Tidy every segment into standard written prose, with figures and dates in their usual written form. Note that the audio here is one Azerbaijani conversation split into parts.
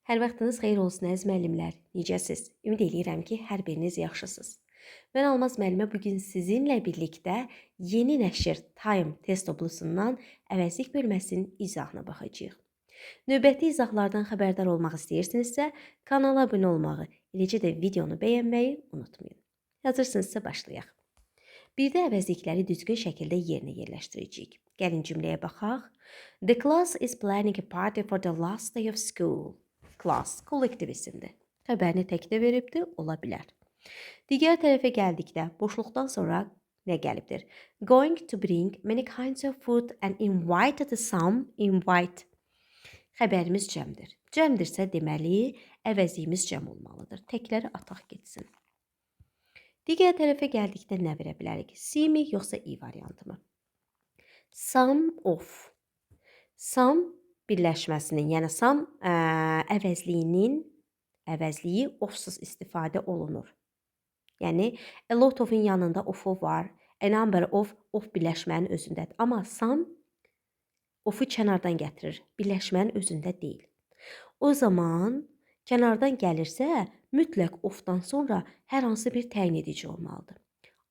Hər vaxtınız xeyir olsun əziz müəllimlər. Necəsiz? Ümid eləyirəm ki, hər biriniz yaxşısınız. Mən Almaz müəllimə bu gün sizinlə birlikdə yeni nəşr Time test toplusundan əvəzlik bölməsinin izahına baxacağıq. Növbəti izahlardan xəbərdar olmaq istəyirsinizsə, kanala abunə olmağı, eləcə də videonu bəyənməyi unutmayın. Hazırsınızsa başlayaq. Bir də əvəzlikləri düzgün şəkildə yerinə yerləşdirəcəyik. Gəlin cümləyə baxaq. The class is planning a party for the last day of school. Class kollektiv isimdir. Xəbərini təkdə veribdir, ola bilər. Digər tərəfə gəldikdə boşluqdan sonra nə gəlibdir? Going to bring many kinds of food and invited some. Invite. Xəbərimiz cəmdir. Cəmdirsə deməli əvəzliyimiz cəm olmalıdır. Təkləri ataq getsin. Digər tərəfə gəldikdə nə verə bilərik? C mi yoxsa E variantı mı? Some of. Some birləşməsinin, yəni some əvəzliyinin əvəzliyi of-suz istifadə olunur. Yəni a lot of-un yanında of-u var. A number of of birləşmənin özündədir. Amma some of-u kənardan gətirir. Birləşmənin özündə deyil. O zaman kənardan gəlirsə, mütləq of-dan sonra hər hansı bir təyin edici olmalıdır.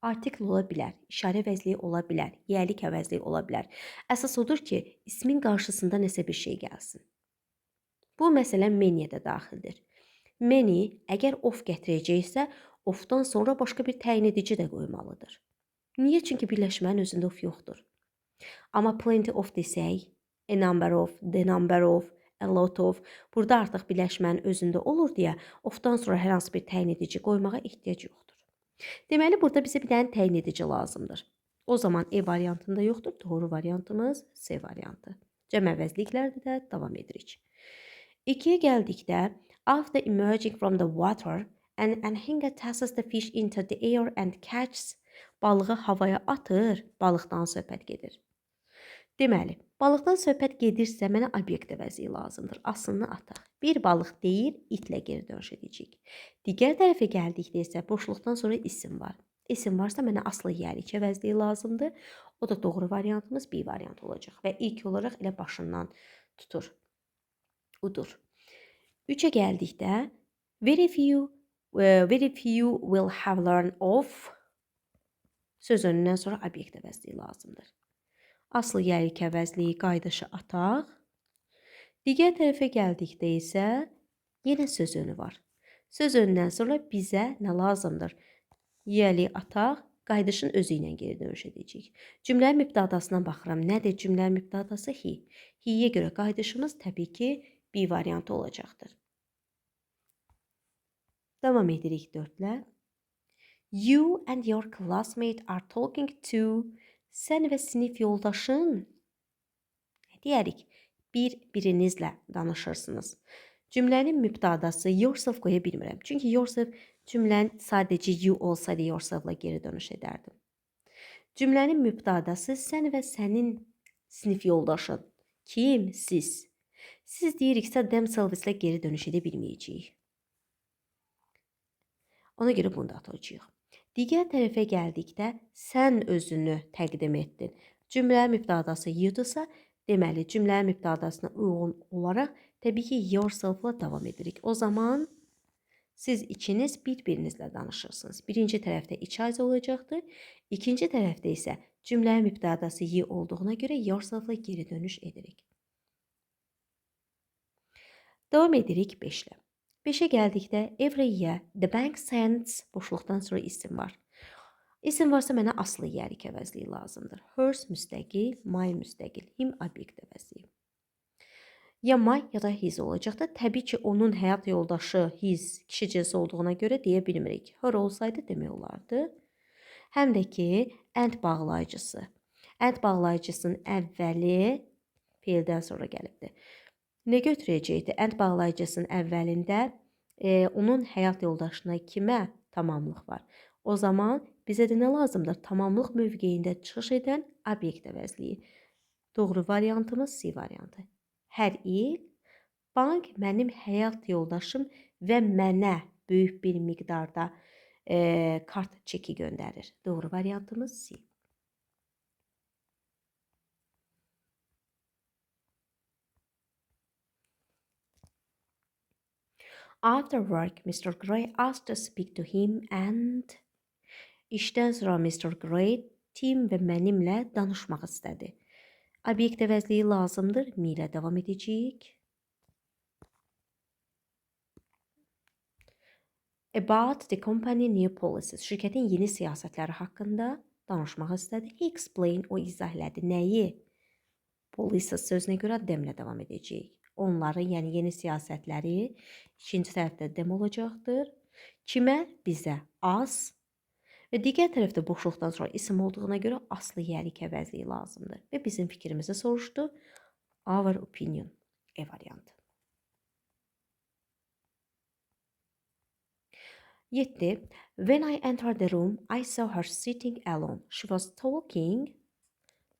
Artikl ola bilər, işarə əvəzliyi ola bilər, yiyəlik əvəzliyi ola bilər. Əsas odur ki, ismin qarşısında nəsə bir şey gəlsin. Bu məsələn many-yə də daxildir. Many əgər of gətirəcəksə, of-dan sonra başqa bir təyin edici də qoymalıdır. Niyə? Çünki birləşmənin özündə of yoxdur. Amma plenty of desək, a number of, the number of, a lot of, burada artıq birləşmənin özündə olur deyə of-dan sonra hər hansı bir təyin edici qoymağa ehtiyac yoxdur. Deməli, burada bizə bir dənə təyin edici lazımdır. O zaman E variantında yoxdur. Doğru variantımız C variantı. Cəm əvəzliklərdə də davam edirik. 2-yə gəldikdə, after emerging from the water, an anhinga tosses the fish into the air and catches. Balığı havaya atır, balıqdan söhbət gedir. Deməli, balıqdan söhbət gedirsə, mənə obyekt əvəzliyi lazımdır. Aslını ataq. Bir balıq deyir, itlə geri dönüş edəcəyik. Digər tərəfə gəldikdə isə boşluqdan sonra isim var. İsim varsa mənə aslı yiyəlik əvəzliyi lazımdır. O da doğru variantımız B variantı olacaq. Və ilk olaraq elə başından tutur. Udur. 3-ə gəldikdə very few will have learned of söz önündən sonra obyekt əvəzliyi lazımdır. Aslı yiyəlik əvəzliyi qaydaşı ataq. Digər tərəfə gəldikdə isə yenə söz önü var. Söz önündən sonra bizə nə lazımdır? Yiyəlik ataq, qayıdışın özü ilə geri dönüş edəcəyik. Cümlənin mübtədasına baxıram. Nədir cümlənin mübtədası? He. He-yə görə qayıdışımız təbii ki, B variantı olacaqdır. Davam edirik 4-lə. You and your classmate are talking to. Sən və sinif yoldaşın, deyərik, bir-birinizlə danışırsınız. Cümlənin mübtədası yourself qoya bilmirəm. Çünki yourself cümlənin sadəcə you olsaydı yourself-la geri dönüş edərdim. Cümlənin mübtədası sən və sənin sinif yoldaşın. Kim? Siz. Siz deyiriksə themselves-lə geri dönüş edə bilməyəcəyik. Ona görə bunu da atacağıq. Digər tərəfə gəldikdə sən özünü təqdim etdin. Cümlənin mübtədası you-dursa, deməli cümlənin mübtədasına uyğun olaraq təbii ki yourself-la davam edirik. O zaman siz ikiniz bir-birinizlə danışırsınız. Birinci tərəfdə each other olacaqdır. İkinci tərəfdə isə cümlənin mübtədası you olduğuna görə yourself-la geri dönüş edirik. Davam edirik 5-lə. 5-ə gəldikdə every year the bank sends boşluqdan sonra isim var. İsim varsa mənə aslı yiyəlik əvəzliyi lazımdır. Hers müstəqil, my müstəqil, him obyekt əvəzliyi. Ya my ya da his olacaq da. Təbii ki, onun həyat yoldaşı his kişi cinsi olduğuna görə deyə bilmirik. Her olsaydı demək olardı. Həm də ki, and bağlayıcısı. And bağlayıcısının əvvəli feildən sonra gəlibdir. Nə götürəcəkdi? And bağlayıcısının əvvəlində onun həyat yoldaşına kimə tamamlıq var? O zaman bizə də nə lazımdır? Tamamlıq mövqeyində çıxış edən obyekt əvəzliyi. Doğru variantımız C variantı. Hər il bank mənim həyat yoldaşım və mənə böyük bir miqdarda kart çeki göndərir. Doğru variantımız C. After work, Mr. Gray asked to speak to him and... İşdən sonra Mr. Gray Tim və mənimlə danışmaq istədi. Obyekt əvəzliyi lazımdır. Me ilə davam edəcəyik. About the company new policies. Şirkətin yeni siyasətləri haqqında danışmaq istədi. He explained, o izah elədi. Nəyi? Policies sözünə görə them-lə davam edəcəyik. Onların, yəni yeni siyasətləri ikinci tərəfdə them olacaqdır. Kimə? Bizə. Us. Və digər tərəfdə boşluqdan sonra isim olduğuna görə aslı yəlik əvəzliyi lazımdır. Və bizim fikrimizi soruşdu. Our opinion. E variantı. 7. When I entered the room, I saw her sitting alone. She was talking.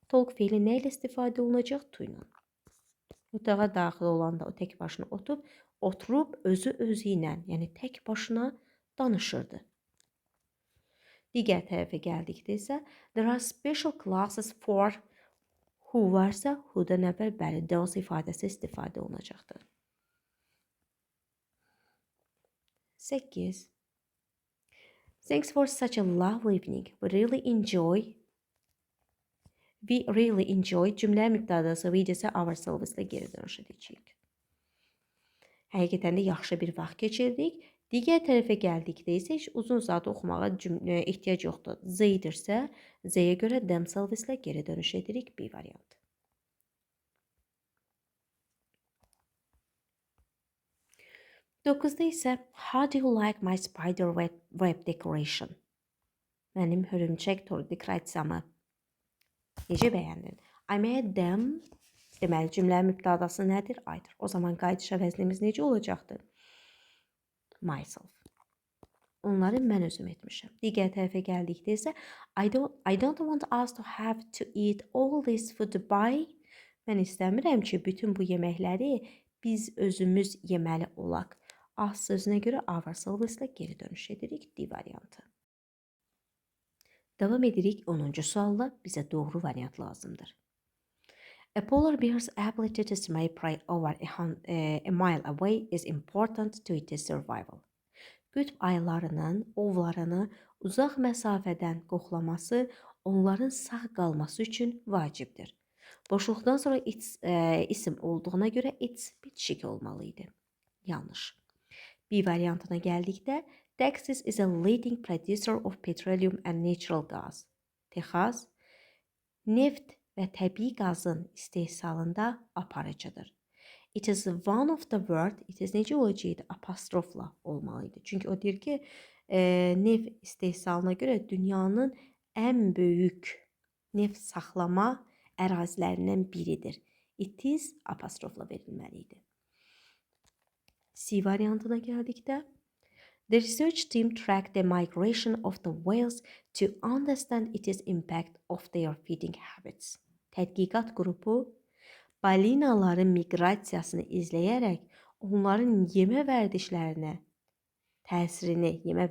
Talk feili nə ilə istifadə olunacaq? To ilə. Otağa daxil olanda o tək başına oturub özü özü ilə, yəni tək başına danışırdı. Digər tərəfə gəldikdə isə there are special classes for who varsa who-dan əvvəl bəli those ifadəsi istifadə olunacaqdır. 8. Thanks for such a lovely evening. We really enjoy cümlə mübtədası we desə ourselves-lə geri dönüş edəcəyik. Həqiqətən də yaxşı bir vaxt keçirdik. Digər tərəfə gəldikdə isə heç uzun saat oxumağa ehtiyac yoxdur. Z-dirsə, Z-yə görə themselves-lə geri dönüş edirik. B variantı. 9-da isə how do you like my spider web decoration? Mənim hörümçək toru dekorasiyamı necə bəyəndin? I made them. Deməli, cümlənin mübtədası nədir? I-dır. O zaman qayıdış əvəzliyimiz necə olacaqdır? Myself. Onları mən özüm etmişəm. Digər tərəfə gəldikdə isə I don't want us to have to eat all this food by. Mən istəmirəm ki, bütün bu yeməkləri biz özümüz yeməli olaq. Us sözünə görə ourselves-lə geri dönüş edirik. D variantı. Davam edirik 10-cu sualla. Bizə doğru variant lazımdır. A polar bear's ability to smell prey over a mile away is important to its survival. Qütb ayılarının ovlarını uzaq məsafədən qoxlaması onların sağ qalması üçün vacibdir. Boşluqdan sonra its isim olduğuna görə its bitişik olmalı idi. Yanlış. B variantına gəldikdə Texas is a leading producer of petroleum and natural gas. Texas neft və təbii qazın istehsalında aparıcıdır. It is one of the world, it is necə olacaqdı? Apostrofla olmalı idi. Çünki o deyir ki, neft istehsalına görə dünyanın ən böyük neft saxlama ərazilərindən biridir. It is apostrofla verilməli idi. C variantına gəldikdə The research team tracked the migration of the whales to understand its impact of their feeding habits. Tədqiqat qrupu balinaların miqrasiyasını izləyərək onların yemə vərdişlərinə təsirini, yemə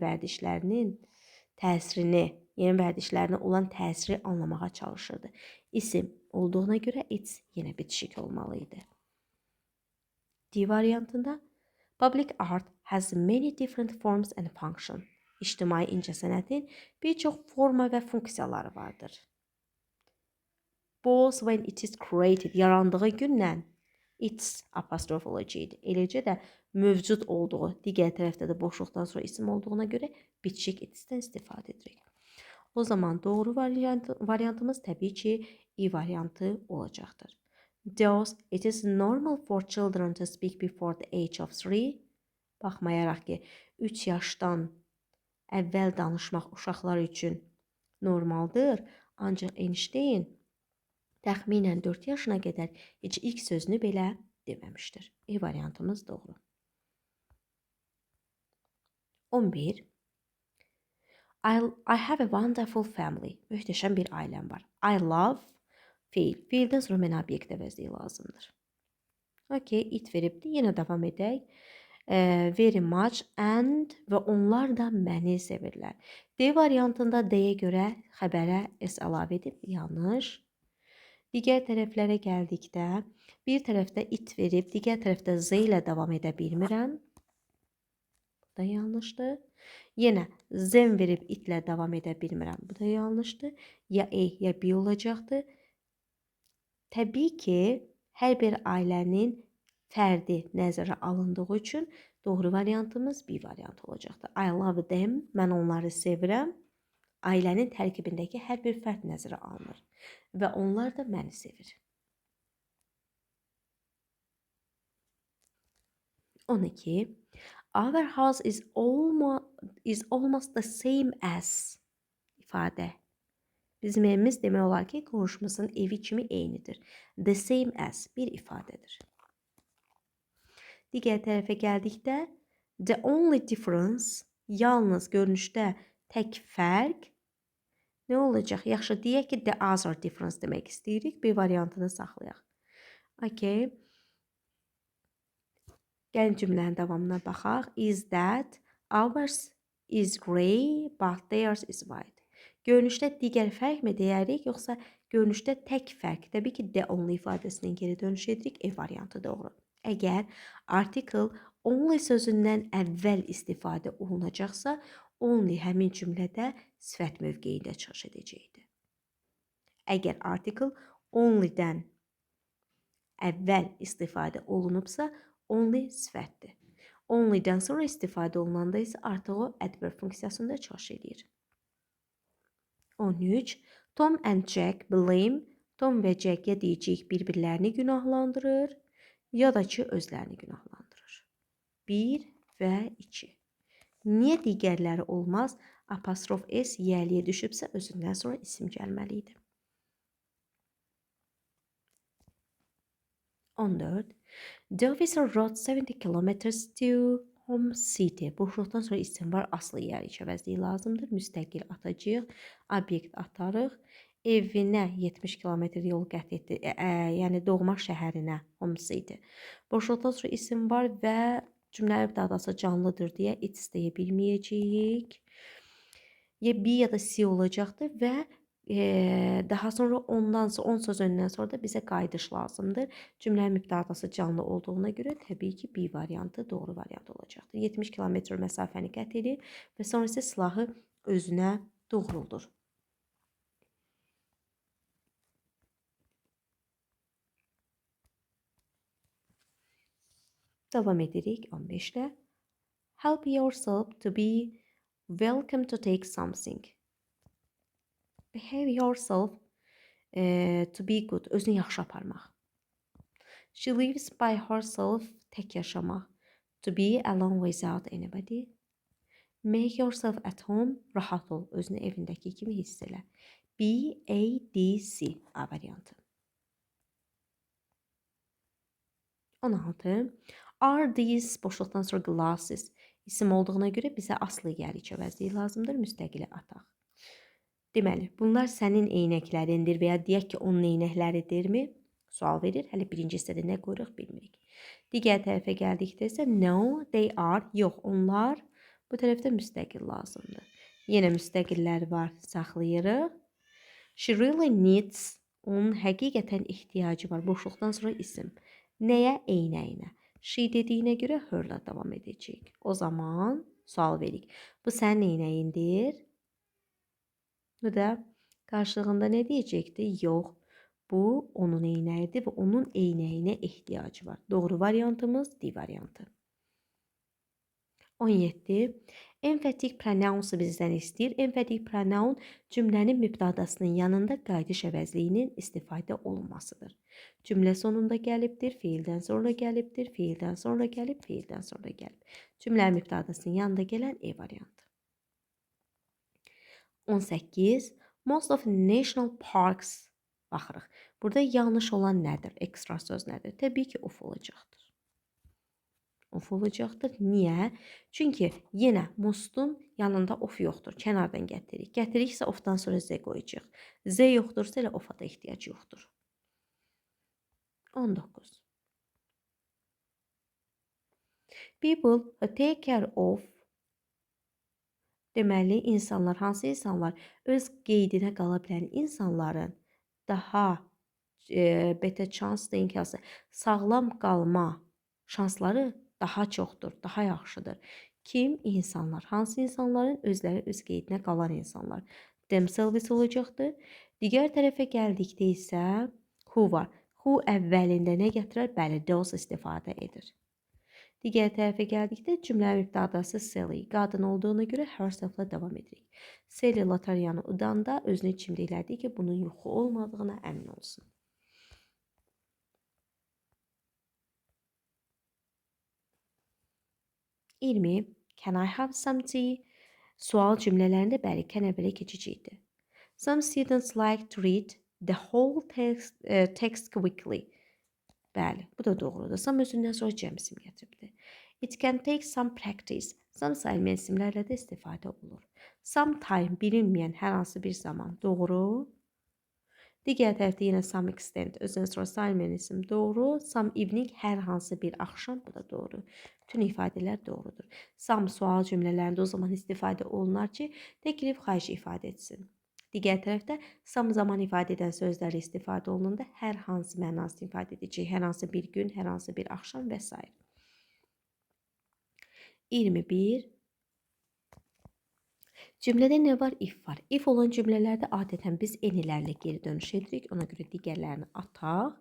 vərdişlərinə olan təsiri anlamağa çalışırdı. İsim olduğuna görə its yenə bitişik olmalı idi. D variantında Public art has many different forms and function. İctimai incəsənətin bir çox forma və funksiyaları vardır. Both when it is created, yarandığı gündən its apostrof olacaqdı. Eləcə də mövcud olduğu, digər tərəfdə də boşluqdan sonra isim olduğuna görə bitişik itsdən istifadə edirik. O zaman doğru variantımız təbii ki, I variantı olacaqdır. Thus, it is normal for children to speak before the age of 3. Baxmayaraq ki, 3 yaşdan əvvəl danışmaq uşaqlar üçün normaldır. Ancaq Einstein təxminən 4 yaşına qədər heç ilk sözünü belə deməmişdir. E variantımız doğru. 11. I have a wonderful family. Möhtəşəm bir ailəm var. I love feil. Feildən sonra mənə obyekt əvəzliyi lazımdır. Okay, it veribdir. Yenə davam edək. Very much and və onlar da məni sevirlər. D variantında D-yə görə xəbərə S əlavə edib. Yanlış. Digər tərəflərə gəldikdə bir tərəfdə it verib, digər tərəfdə Z ilə davam edə bilmirəm. Bu da yanlışdır. Yenə them verib itlə davam edə bilmirəm. Bu da yanlışdır. Ya A, ya B olacaqdır. Təbii ki, hər bir ailənin fərdi nəzərə alındığı üçün doğru variantımız B variantı olacaqdır. I love them. Mən onları sevirəm. Ailənin tərkibindəki hər bir fərd nəzərə alınır və onlar da məni sevir. 12. Our house is almost the same as ifadə. Bizim evimiz demək olar ki, qonşumuzun evi kimi eynidir. The same as bir ifadədir. Digər tərəfə gəldikdə the only difference, yalnız görünüşdə tək fərq nə olacaq? Yaxşı, deyək ki, the other difference demək istəyirik. B variantını saxlayaq. Okay. Gəlin cümlənin davamına baxaq. Is that ours is grey, but theirs is white. Görünüşdə digər fərq mi deyərik, yoxsa görünüşdə tək fərq? Təbii ki, the only ifadəsindən geri dönüş edirik. E variantı doğru. Əgər article only sözündən əvvəl istifadə olunacaqsa, only həmin cümlədə sifət mövqeyində çıxış edəcəkdir. Əgər article only-dən əvvəl istifadə olunubsa, only sifətdir. Only-dən sonra istifadə olunanda isə artıq o adverb funksiyasında çıxış edir. 13. Tom and Jack blame. Tom və Jack ya deyəcək bir-birlərini günahlandırır, ya da ki, özlərini günahlandırır. 1 və 2. Niyə digərləri olmaz? Apostrof S yəliyə düşübsə, özündən sonra isim gəlməli idi. 14. The officer rode 70 kilometers to home city. Boşluqdan sonra isim var. Aslı yəlik əvəzliyi lazımdır. Müstəqil atacağıq. Obyekt atarıq. Evinə 70 kilometr yol qət etdi. Yəni doğma şəhərinə, home city. Boşluqdan sonra isim var və cümlənin mübtədası canlıdır deyə it's deyə bilməyəcəyik. Ya B ya da C olacaqdır və daha sonra ondan sonra 10 söz önündən sonra da bizə qayıdış lazımdır. Cümlənin mübtədası canlı olduğuna görə təbii ki, B variantı doğru variant olacaqdır. 70 kilometr məsafəni qət edir və sonra isə silahı özünə doğruldur. Davam edirik 15-də. Help yourself to be welcome to take something. Behave yourself to be good. Özünü yaxşı aparmaq. She lives by herself. Tək yaşamaq. To be alone without anybody. Make yourself at home. Rahat ol. Özünü evindəki kimi hiss elə. B, A, D, C. A variantı. 16. Are these boşluqdan sonra glasses isim olduğuna görə bizə aslı yəlik əvəzliyi lazımdır. Müstəqilə ataq. Deməli, bunlar sənin eynəklərindir və ya deyək ki, onun eynəkləridirmi? Sual verir. Hələ birinci hissədə nə qoyuruq bilmirik. Digər tərəfə gəldikdə isə no, they are. Yox, onlar bu tərəfdə müstəqil lazımdır. Yenə müstəqillər var, saxlayırıq. She really needs, onun həqiqətən ehtiyacı var. Boşluqdan sonra isim. Nəyə? Eynəyinə. She dediyinə görə her-la davam edəcəyik. O zaman sual veririk. Bu sənin eynəyindir? Bu da qarşılığında nə deyəcəkdi? Yox, bu onun eynəyidir və onun eynəyinə ehtiyacı var. Doğru variantımız D variantı. 17. Emphatic pronoun bizdən istəyir. Emphatic pronoun cümlənin mübtədasının yanında qayıdış əvəzliyinin istifadə olunmasıdır. Cümlə sonunda gəlibdir, feildən sonra gəlibdir, feildən sonra gəlib, feildən sonra gəlib. Cümlənin mübtədasının yanında gələn E variantı. 18. Most of national parks baxırıq. Burada yanlış olan nədir? Ekstra söz nədir? Təbii ki, of olacaqdır. Of olacaqdır. Niyə? Çünki yenə mostun yanında of yoxdur. Kənardan gətiririk. Gətiriksə ofdan sonra Z qoyacağıq. Z yoxdursa elə ofa da ehtiyac yoxdur. 19. People who take care of, deməli, insanlar, hansı insanlar? Öz qeydinə qala bilən insanların daha better chance deyin ki, sağlam qalma şansları daha çoxdur, daha yaxşıdır. Kim? İnsanlar. Hansı insanların? Özləri öz qeydinə qalan insanlar. Themselves olacaqdır. Digər tərəfə gəldikdə isə who var. Who əvvəlində nə gətirər? Bəli, those istifadə edir. Digər tərəfə gəldikdə cümlənin mübtədası Sally. Qadın olduğuna görə herself-la davam edirik. Sally loteriyanı udanda özünü çimdiklədi ki, bunun yuxu olmadığına əmin olsun. 20. Can I have some tea? Sual cümlələrində bəli, can əvvələ keçəcəkdir. Some students like to read the whole text quickly. Bəli, bu da doğrudur. Some özündən sonra cəm isim gətiribdir. It can take some practice. Some sayılmayan isimlərlə də istifadə olunur. Some time bilinməyən hər hansı bir zaman. Doğru. Digər tərəfdə yenə some extent özündən sonra sayılmayan isim doğru. Some evening hər hansı bir axşam, bu da doğru. Bütün ifadələr doğrudur. Some sual cümlələrində o zaman istifadə olunar ki, təklif, xahiş ifadə etsin. Digər tərəfdə some zaman ifadə edən sözlərlə istifadə olunanda hər hansı mənasını ifadə edəcək. Hər hansı bir gün, hər hansı bir axşam və s. 21. Cümlədə nə var? If var. If olan cümlələrdə adətən biz anylərlə geri dönüş edirik. Ona görə digərlərini ataq.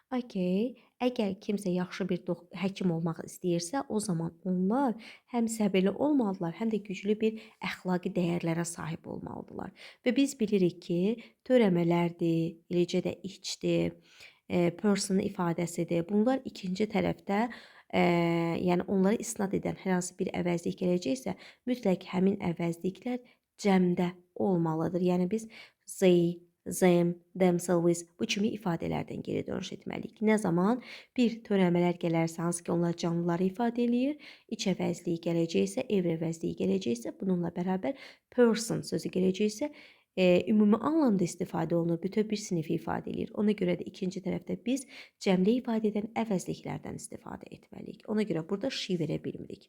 Okay. Əgər kimsə yaxşı bir həkim olmaq istəyirsə, o zaman onlar həm səbirli olmalıdırlar, həm də güclü bir əxlaqi dəyərlərə sahib olmalıdırlar. Və biz bilirik ki, törəmələrdir, eləcə də içdir, person ifadəsidir. Bunlar ikinci tərəfdə, yəni onları isnad edən hər hansı bir əvəzlik gələcəksə, mütləq həmin əvəzliklər cəmdə olmalıdır. Yəni biz they, them, themselves bu kimi ifadələrdən geri dönüş etməliyik. Nə zaman bir törəmələr gələrsə, hansı ki onlar canlıları ifadə eləyir, iç əvəzliyi gələcəksə, ev əvəzliyi gələcəksə, bununla bərabər person sözü gələcəksə, ümumi anlamda istifadə olunur, bütöv bir sinifi ifadə eləyir. Ona görə də ikinci tərəfdə biz cəmdə ifadə edən əvəzliklərdən istifadə etməliyik. Ona görə burada she verə bilmirik.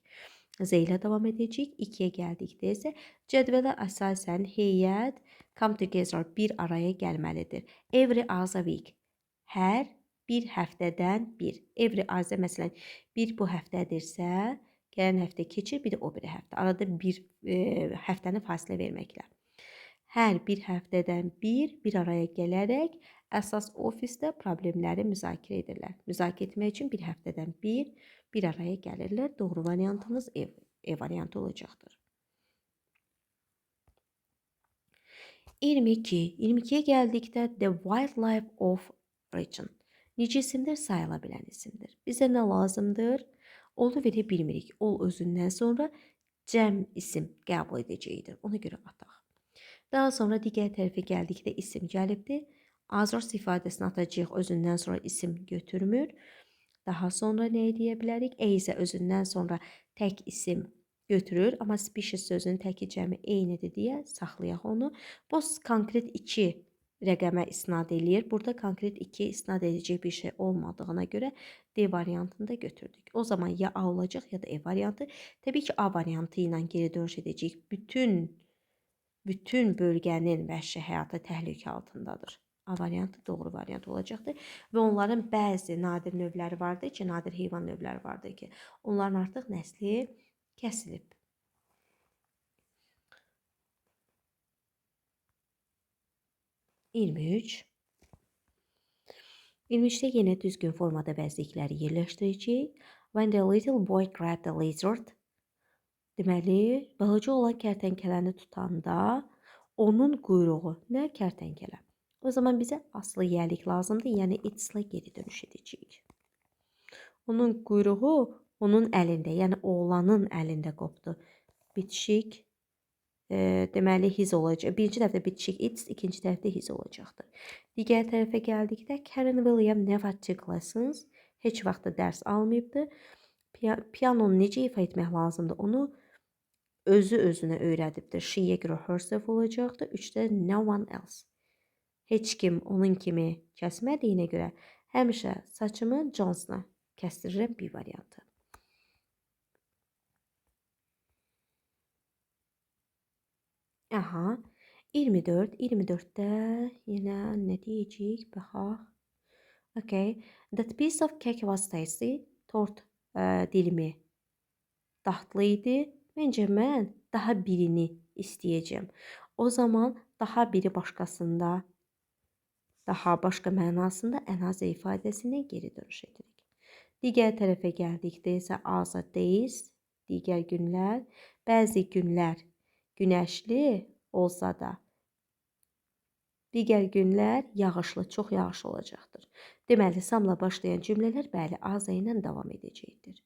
Z ilə davam edəcəyik. 2-yə gəldikdə isə cədvələ əsasən heyət come together bir araya gəlməlidir. Every other week. Hər bir həftədən bir. Every other məsələn bir bu həftədirsə, gələn həftə keçir, bir də o biri həftə. Arada bir həftəni fasilə verməklə. Hər bir həftədən bir araya gələrək əsas ofisdə problemləri müzakirə edirlər. Müzakirə etmək üçün bir həftədən bir araya gəlirlər. Doğru variantımız E variantı olacaqdır. 22. 22-yə gəldikdə The Wildlife of Region. Necə isimdir? Sayıla bilən isimdir. Bizə nə lazımdır? Olu verə bilmirik. Ol özündən sonra cəm isim qəbul edəcəkdir. Ona görə ataq. Daha sonra digər tərəfə gəldikdə isim gəlibdir. Others ifadəsini atacağıq, özündən sonra isim götürmür. Daha sonra nə deyə bilərik? E isə özündən sonra tək isim götürür, amma species sözünün təki cəmi eynidir deyə saxlayaq onu. Bu konkret 2 rəqəmə isnad eləyir. Burada konkret 2-yə isnad edəcək bir şey olmadığına görə D variantını da götürdük. O zaman ya A olacaq ya da E variantı. Təbii ki, A variantı ilə geri dönüş edəcəyik. Bütün bölgənin vəhşi həyatı təhlükə altındadır. A variantı doğru variant olacaqdır. Və onların bəzi nadir növləri vardır ki, nadir heyvan növləri vardır ki, onların artıq nəsli kəsilib. 23. 23-də yenə düzgün formada vəzlikləri yerləşdirəcəyik. When the little boy grabbed the lizard, deməli, balaca olan kərtənkələni tutanda onun quyruğu nə kərtənkələ? O zaman bizə aslı yiyəlik lazımdır, yəni it's-lə geri dönüş edəcəyik. Onun quyruğu onun əlində, yəni oğlanın əlində qopdu. Bitişik, deməli his olacaq. Birinci tərəfdə bitişik it's, ikinci tərəfdə his olacaqdır. Digər tərəfə gəldikdə Karen William never took lessons. Heç vaxt da dərs almayıbdı. Pianonu necə ifa etmək lazımdır, onu özü özünə öyrədibdir. She-yə görə herself olacaqdır. 3-də no one else. Heç kim onun kimi kəsmədiyinə görə həmişə saçımı Johnsona kəsdirirəm bir variantı. Aha, 24. 24-də yenə nə deyəcəyik? Baxaq. Okay. That piece of cake was tasty. Tort dilimi dadlı idi. Məncə mən daha birini istəyəcəm. O zaman daha biri başqasında, daha başqa mənasında another ifadəsinə geri dönüş edirik. Digər tərəfə gəldikdə isə other days, digər günlər, bəzi günlər günəşli olsa da, digər günlər yağışlı, çox yağışlı olacaqdır. Deməli, some-la başlayan cümlələr bəli, other ilə davam edəcəkdir.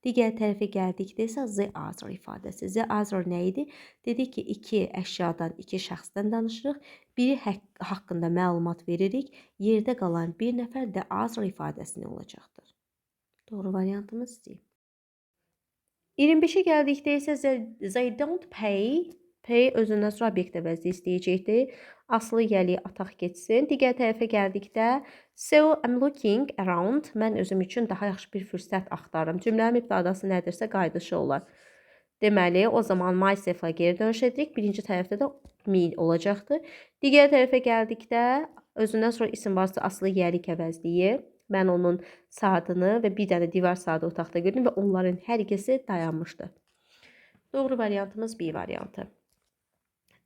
Digər tərəfə gəldikdə isə the other ifadəsi. The other nə idi? Dedik ki, iki əşyadan, iki şəxsdən danışırıq. Biri haqqında məlumat veririk. Yerdə qalan bir nəfər the other ifadəsini olacaqdır. Doğru variantımız C. 25-ə gəldikdə isə they don't pay. Pay özündən sonra obyekt əvəzi istəyəcəkdir. Asılı yəli ataq getsin. Digər tərəfə gəldikdə so I'm looking around. Mən özüm üçün daha yaxşı bir fürsət axtarıram. Cümlənin mübtədası nədirsə qayıdışı olar. Deməli, o zaman myself-a geri dönüş edirik. Birinci tərəfdə də me olacaqdır. Digər tərəfə gəldikdə özündən sonra isim varsa asılı yəlik əvəzliyi. Mən onun saatını və bir dənə divar saatı otaqda gördüm və onların hər ikisi dayanmışdı. Doğru variantımız B variantı.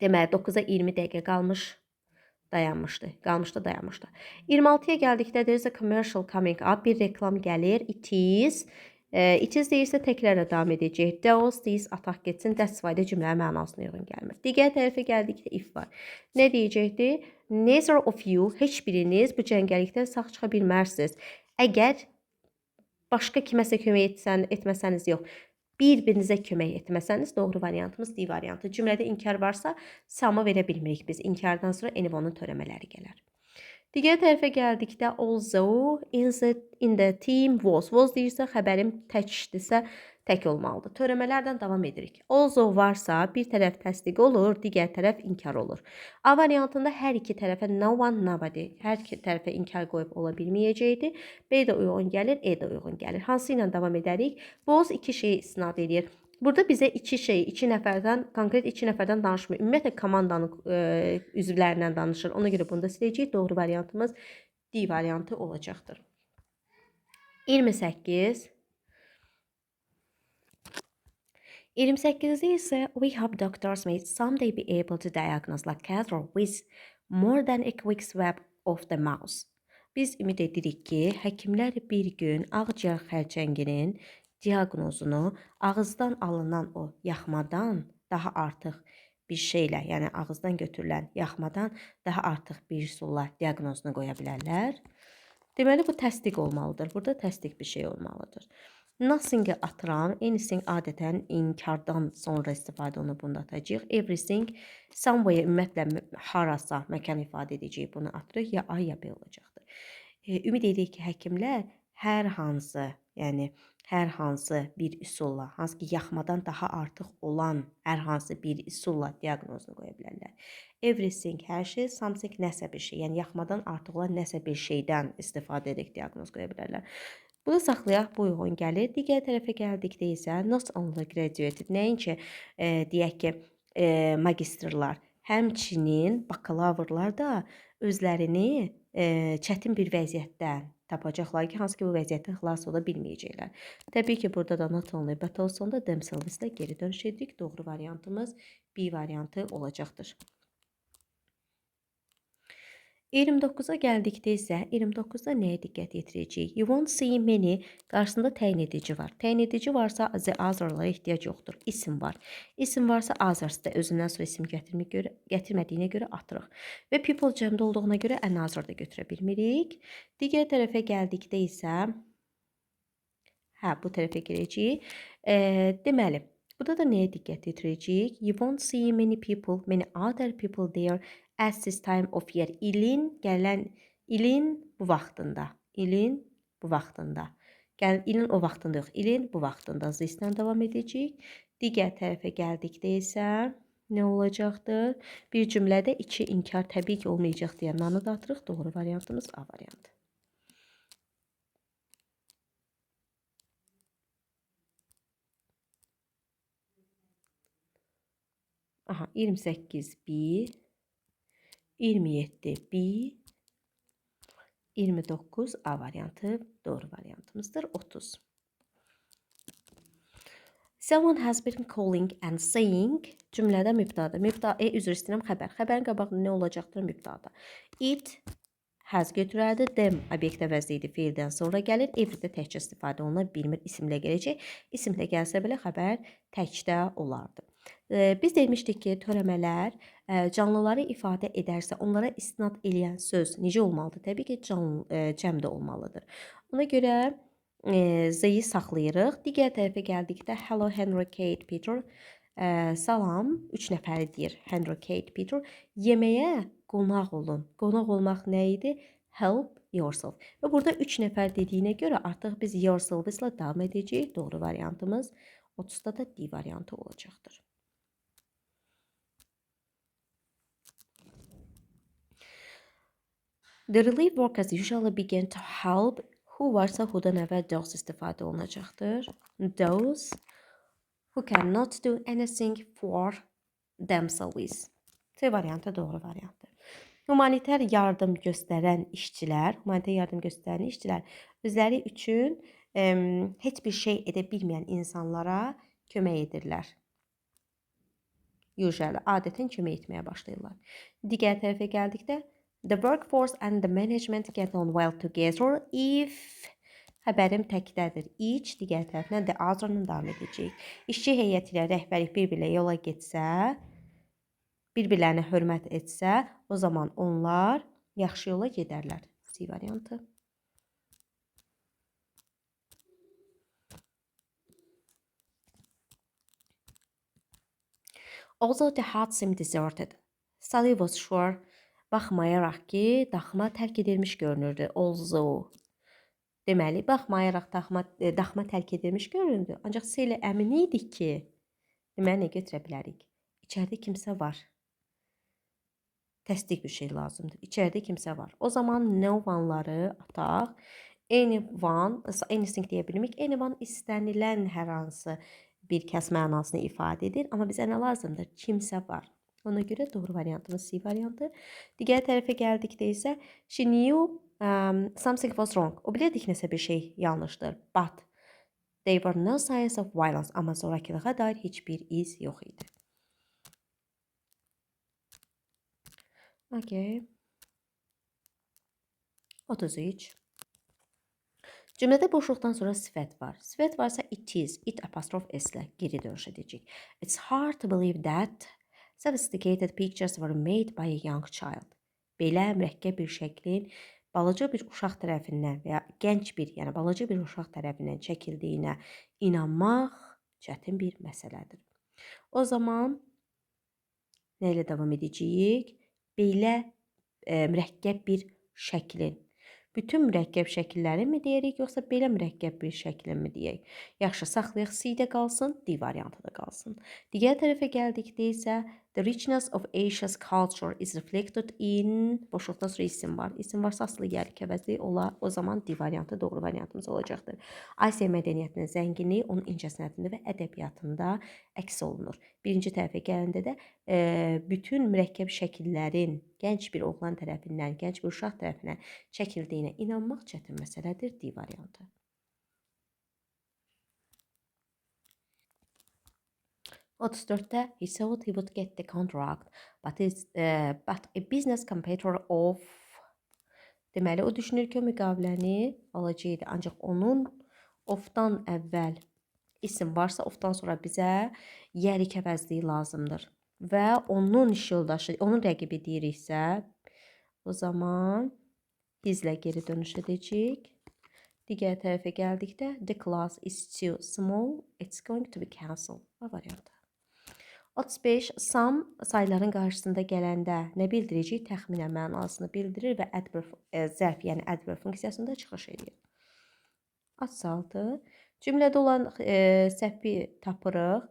Deməli, 9-a 20 dəqiqə qalmış, dayanmışdı. Qalmışdı, dayanmışdı. 26-ya gəldikdə there is a commercial coming up. Bir reklam gəlir. It is. It is deyirsə təkrarla davam edəcək. Those, these ataq getsin. That's why də cümlənin mənasına uyğun gəlmir. Digər tərəfə gəldikdə if var. Nə deyəcəkdi? Neither of you, heç biriniz bu cəngəllikdən sağ çıxa bilmərsiniz. Əgər başqa kiməsə kömək etməsəniz yox, bir-birinizə kömək etməsəniz, doğru variantımız D variantı. Cümlədə inkar varsa, some-ı verə bilmirik biz. İnkardan sonra anyone-un törəmələri gələr. Digər tərəfə gəldikdə also in the team was. Was deyirsə, xəbərim təkdirsə, tək olmalıdır. Törəmələrdən davam edirik. Also varsa, bir tərəf təsdiq olur, digər tərəf inkar olur. A variantında hər iki tərəfə no one, nobody, hər iki tərəfə inkar qoyub ola bilməyəcəkdi. B də uyğun gəlir, E də uyğun gəlir. Hansı ilə davam edərik? Was iki şeyi istinad edir. Burada bizə iki şey, iki nəfərdən, konkret iki nəfərdən danışmır. Ümumiyyətlə, komandanın üzvlərindən danışır. Ona görə bunu da siləcəyik. Doğru variantımız D variantı olacaqdır. 28. 28-də isə we hope doctors may someday be able to diagnose cancer with more than a quick swab of the mouth. Biz ümid edirik ki, həkimlər bir gün ağciyər xərçənginin diaqnozunu ağızdan alınan o yaxmadan daha artıq bir şeylə, yəni ağızdan götürülən yaxmadan daha artıq bir üsulla diaqnozunu qoya bilərlər. Deməli, bu təsdiq olmalıdır. Burada təsdiq bir şey olmalıdır. Nothing-i atıram. Anything adətən inkardan sonra istifadə olunur. Bunu da atacağıq. Everything, somewhere ümumiyyətlə harasa məkan ifadə edəcək. Bunu atırıq. Ya A, ya B olacaqdır. Ümid edirik ki, həkimlər hər hansı, yəni hər hansı bir üsulla, hansı ki, yaxmadan daha artıq olan hər hansı bir üsulla diaqnozunu qoya bilərlər. Everything, hər şey, something, nəsə bir şey, yəni yaxmadan artıq olan nəsə bir şeydən istifadə edərək diaqnoz qoya bilərlər. Bunu saxlayaq, bu uyğun gəlir. Digər tərəfə gəldikdə isə not only graduated, nəinki deyək ki, magistrlar, həmçinin bakalavrlar da özlərini çətin bir vəziyyətdə tapacaqlar ki, hansı ki, bu vəziyyətdən xilas ola bilməyəcəklər. Təbii ki, burada da not only, but also da themselves-də geri dönüş edirik. Doğru variantımız B variantı olacaqdır. 29-a gəldikdə isə 29-da nəyə diqqət yetirəcəyik? You won't see many qarşısında təyin edici var. Təyin edici varsa the other'lara ehtiyac yoxdur. İsim var. İsim varsa others da özündən sonra isim gətirmədiyinə görə atırıq. Və people cəmdə olduğuna görə another da götürə bilmirik. Digər tərəfə gəldikdə isə bu tərəfə gələcəyik. Deməli, burada da nəyə diqqət yetirəcəyik? You won't see many people, many other people there at this time of year. İlin gələn, ilin bu vaxtında, ilin bu vaxtında. Gəl, ilin o vaxtında yox, ilin bu vaxtında this-lə davam edəcəyik. Digər tərəfə gəldikdə isə nə olacaqdır? Bir cümlədə iki inkar təbii ki olmayacaq deyə nanı da atırıq. Doğru variantımız A variantı. Aha, 28 B, 27 B, 29 A variantı doğru variantımızdır. 30. Someone has been calling and saying cümlədə mübtəda. Mübtəda, üzr istəyirəm, xəbər. Xəbərin qabağında nə olacaqdır? Mübtəda. It has götürərdi. Them obyekt əvəzli idi, feildən sonra gəlir. Every-də təkcə istifadə oluna bilmir, isimlə gələcək. İsimlə gəlsə belə xəbər təkdə olardı. Biz demişdik ki, törəmələr canlıları ifadə edərsə, onlara istinad eləyən söz necə olmalıdır? Təbii ki, cəmdə olmalıdır. Ona görə Z-yi saxlayırıq. Digər tərəfə gəldikdə hello Henry, Kate, Peter. Salam, 3 nəfəri deyir. Henry, Kate, Peter. Yeməyə qonaq olun. Qonaq olmaq nə idi? Help yourself. Və burada 3 nəfər dediyinə görə artıq biz yourself-la davam edəcəyik. Doğru variantımız 30-da da D variantı olacaqdır. The relief workers usually begin to help. Who varsa who-dan əvvəl those istifadə olunacaqdır. Those who cannot do anything for themselves. C variantı doğru variantdır. Humanitar yardım göstərən işçilər, humanitar yardım göstərən işçilər özləri üçün heç bir şey edə bilməyən insanlara kömək edirlər. Usually, adətən kömək etməyə başlayırlar. Digər tərəfə gəldikdə the workforce and the management get on well together if xəbərim təkdədir. Each digər tərəfindən the other-la davam edəcəyik. İşçi heyəti ilə rəhbərlik bir-birlə yola getsə, bir-birlərinə hörmət etsə, o zaman onlar yaxşı yola gedərlər. C variantı. Although the hut seemed deserted, Sally was sure. Baxmayaraq ki, daxma tərk edilmiş görünürdü. Although. Deməli, baxmayaraq daxma tərk edilmiş göründü. Ancaq Sally əmin idi ki, deməli, nə götürə bilərik? İçəridə kimsə var. Təsdiq bir şey lazımdır. İçəridə kimsə var. O zaman no one-ları ataq. Anyone, anything deyə bilmirik. Anyone istənilən hər hansı bir kəs mənasını ifadə edir. Amma bizə nə lazımdır? Kimsə var. Ona görə doğru variantımız C variantı. Digər tərəfə gəldikdə isə she knew something was wrong. O bilirdi ki, nəsə bir şey yanlışdır. But there were no signs of violence. Amma zorakılığa dair heç bir iz yox idi. Okay. 33. Cümlədə boşluqdan sonra sifət var. Sifət varsa it is, it apostrof s-ilə geri dönüş edəcək. It's hard to believe that sophisticated pictures were made by a young child. Belə mürəkkəb bir şəklin balaca bir uşaq tərəfindən və ya gənc bir, yəni balaca bir uşaq tərəfindən çəkildiyinə inanmaq çətin bir məsələdir. O zaman nə ilə davam edəcəyik? Belə mürəkkəb bir şəklin. Bütün mürəkkəb şəkilləri mi deyirik, yoxsa belə mürəkkəb bir şəklin mi deyək? Yaxşı, saxlayaq, C-də qalsın, D variantı da qalsın. Digər tərəfə gəldikdə isə the richness of Asia's culture is reflected in boşluqdan sonra isim var. İsim varsa asılı yerlik əvəzi olar. O zaman D variantı doğru variantımız olacaqdır. Asiya mədəniyyətinin zənginliyi onun incəsənətində və ədəbiyyatında əks olunur. Birinci tərəfə gələndə də bütün mürəkkəb şəkillərin gənc bir oğlan tərəfindən, gənc bir uşaq tərəfindən çəkildiyinə inanmaq çətin məsələdir. D variantı. 34-də he thought he would get the contract, but a business competitor of deməli o düşünür ki, o müqaviləni alacaqdı. Ancaq onun of-dan əvvəl isim varsa, of-dan sonra bizə yerlik əvəzliyi lazımdır. Və onun iş yoldaşı, onun rəqibi deyiriksə, o zaman his-lə geri dönüş edəcəyik. Digər tərəfə gəldikdə the class is too small, it's going to be cancelled. A variantı. 35. Some sayların qarşısında gələndə nə bildirəcək? Təxminən mənasını bildirir və adverb zərf, yəni adverb funksiyasında çıxış edir. 36. Cümlədə olan səhvi tapırıq.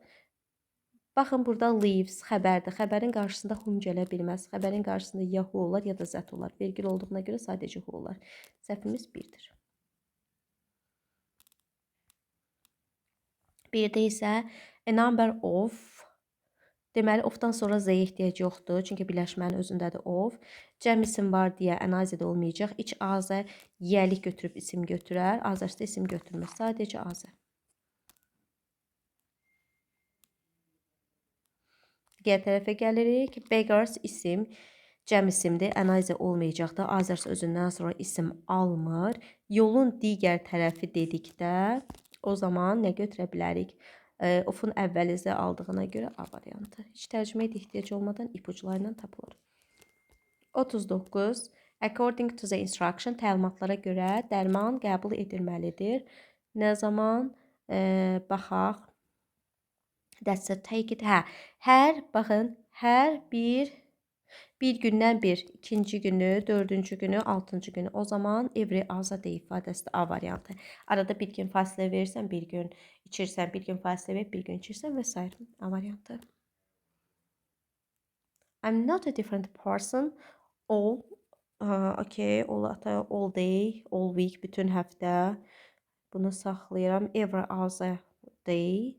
Baxın, burada leaves xəbərdir. Xəbərin qarşısında whom gələ bilməz. Xəbərin qarşısında ya who olar, ya da that olar. Vergül olduğuna görə sadəcə who olar. Səhvimiz birdir. Birdə isə a number of. Deməli, of-dan sonra z-yə ehtiyac yoxdur. Çünki birləşmənin özündədir of. Cəm isim var deyə analiz də olmayacaq. İç azə yəlik götürüb isim götürər. Azərsə isim götürmür. Sadəcə azə. Digər tərəfə gəlirik. Beggars isim, cəm isimdir. Another olmayacaqdır. Others özündən sonra isim almır. Yolun digər tərəfi dedikdə o zaman nə götürə bilərik? Of-un əvvəli Z aldığına görə A variantı. Heç tərcüməyə də ehtiyac olmadan ipucları ilə tapılır. 39. According to the instruction, təlimatlara görə dərman qəbul edilməlidir. Nə zaman? Baxaq. That's a take it. Hə, hər, baxın, hər bir gündən bir, ikinci günü, dördüncü günü, altıncı günü. O zaman every other day ifadəsi A variantı. Arada bir gün fasilə verirsən, bir gün içirsən, bir gün fasilə verib, bir gün içirsən və s. A variantı. I'm not a different person. All, okay, all, all day, all week, bütün həftə. Bunu saxlayıram. Every other day.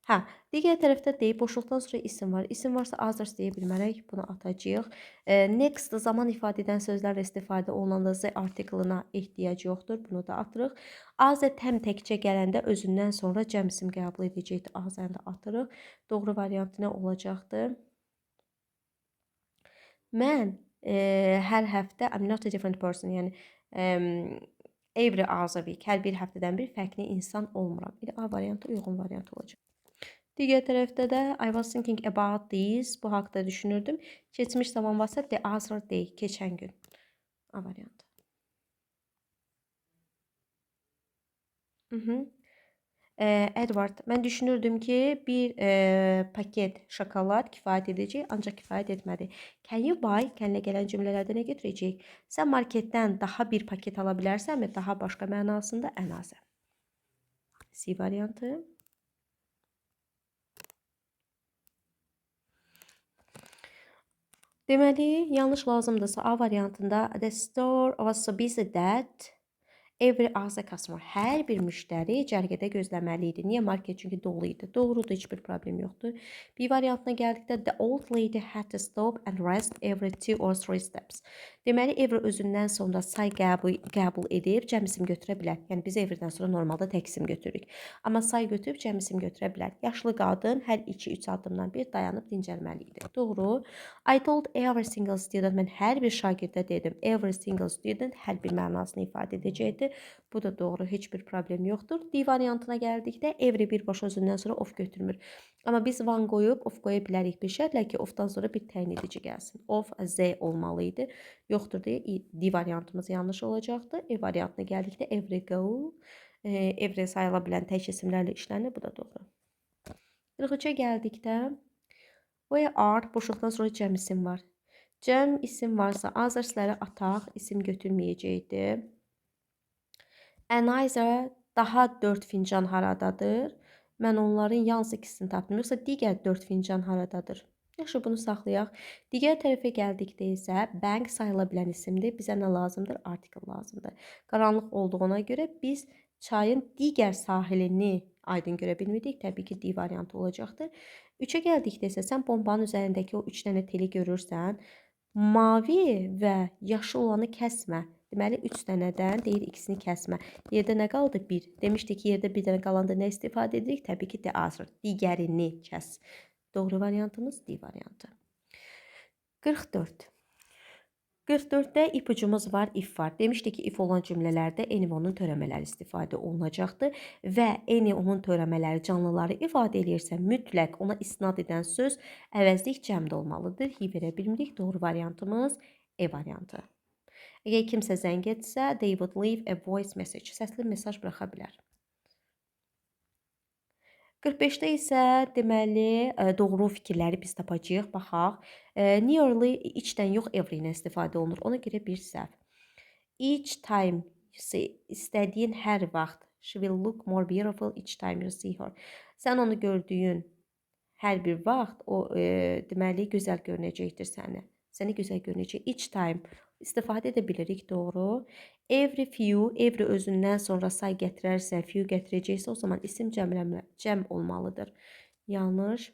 Hə, digər tərəfdə day, boşluqdan sonra isim var. İsim varsa others deyə bilmərik. Bunu atacağıq. Next zaman ifadə edən sözlərlə istifadə olunanda the artiklına ehtiyac yoxdur. Bunu da atırıq. Other təm təkcə gələndə özündən sonra cəm isim qəbul edəcəkdir. Other-ı da atırıq. Doğru variantı nə olacaqdır? Mən hər həftə I'm not a different person, yəni every other week, hər bir həftədən bir fərqli insan olmuram. Bir A variantı uyğun variant olacaq. Digər tərəfdə də I was thinking about this, bu haqda düşünürdüm. Keçmiş zaman varsa the other day, keçən gün. A variantı. Edward, mən düşünürdüm ki, bir paket şokolad kifayət edəcək, ancaq kifayət etmədi. Can you buy? Can-lə gələn cümlələrdə nə götürəcəyik? Sən marketdən daha bir paket ala bilərsənmi? Daha başqa mənasında ən azı. C variantı. Deməli, yanlış lazımdırsa A variantında the store was so busy that every other customer, hər bir müştəri cərgədə gözləməli idi. Niyə? Market çünki dolu idi. Doğrudur, heç bir problem yoxdur. B variantına gəldikdə the old lady had to stop and rest every 2 or 3 steps. Deməli, every özündən sonra say qəbul edib cəm isim götürə bilər. Yəni, biz everydən sonra normalda tək isim götürürük. Amma say götürüb cəm isim götürə bilər. Yaşlı qadın hər 2-3 addımdan bir dayanıb dincəlməli idi. Doğru. I told every single student, mən hər bir şagirdə dedim. Every single student hər bir mənasını ifadə edəcəkdir. Bu da doğru, heç bir problem yoxdur. D variantına gəldikdə every birbaşa özündən sonra of götürmür. Amma biz one qoyub of qoya bilərik bir şərtlə ki, ofdan sonra bir təyin edici gəlsin. Of Z olmalı idi. Yoxdur deyə D variantımız yanlış olacaqdı. E variantına gəldikdə every go, every sayıla bilən tək isimlərlə işlənir. Bu da doğru. 43-ə gəldikdə where are boşluqdan sonra cəm isim var. Cəm isim varsa others'ləri ataq, isim götürməyəcəkdir. Another daha 4 fincan haradadır? Mən onların yalnız ikisini tapdım. Yoxsa digər 4 fincan haradadır? Yaxşı, bunu saxlayaq. Digər tərəfə gəldikdə isə bank sayıla bilən isimdir. Bizə nə lazımdır? Article lazımdır. Qaranlıq olduğuna görə biz çayın digər sahilini aydın görə bilmirdik. Təbii ki, D variantı olacaqdır. 3-ə gəldikdə isə sən bombanın üzərindəki o 3 dənə teli görürsən. Mavi və yaşıl olanı kəsmə. Deməli, 3 dənədən deyir ikisini kəsmə. Yerdə nə qaldı? 1. Demişdik ki, yerdə bir dənə qalanda nə istifadə edirik? Təbii ki, the other. Digərini kəs. Doğru variantımız D variantı. 44. 44-də ipucumuz var, if var. Demişdik ki, if olan cümlələrdə any onun törəmələri istifadə olunacaqdır və any onun törəmələri canlıları ifadə eləyirsə, mütləq ona isnad edən söz əvəzlik cəmdə olmalıdır. He verə bilmirik. Doğru variantımız E variantı. Əgər kimsə zəng etsə, they would leave a voice message. Səsli mesaj buraxa bilər. 45-də isə deməli, doğru fikirləri biz tapacağıq. Baxaq. Nearly each-dən yox, every ilə istifadə olunur. Ona görə bir səhv. Each time you see, istədiyin hər vaxt. She will look more beautiful each time you see her. Sən onu gördüyün hər bir vaxt o deməli gözəl görünəcəkdir səni. Səni gözəl görünəcək. Each time istifadə edə bilirik, doğru. Every few, every özündən sonra say gətirərsə, few gətirəcəksə, o zaman isim cəm olmalıdır. Yanlış.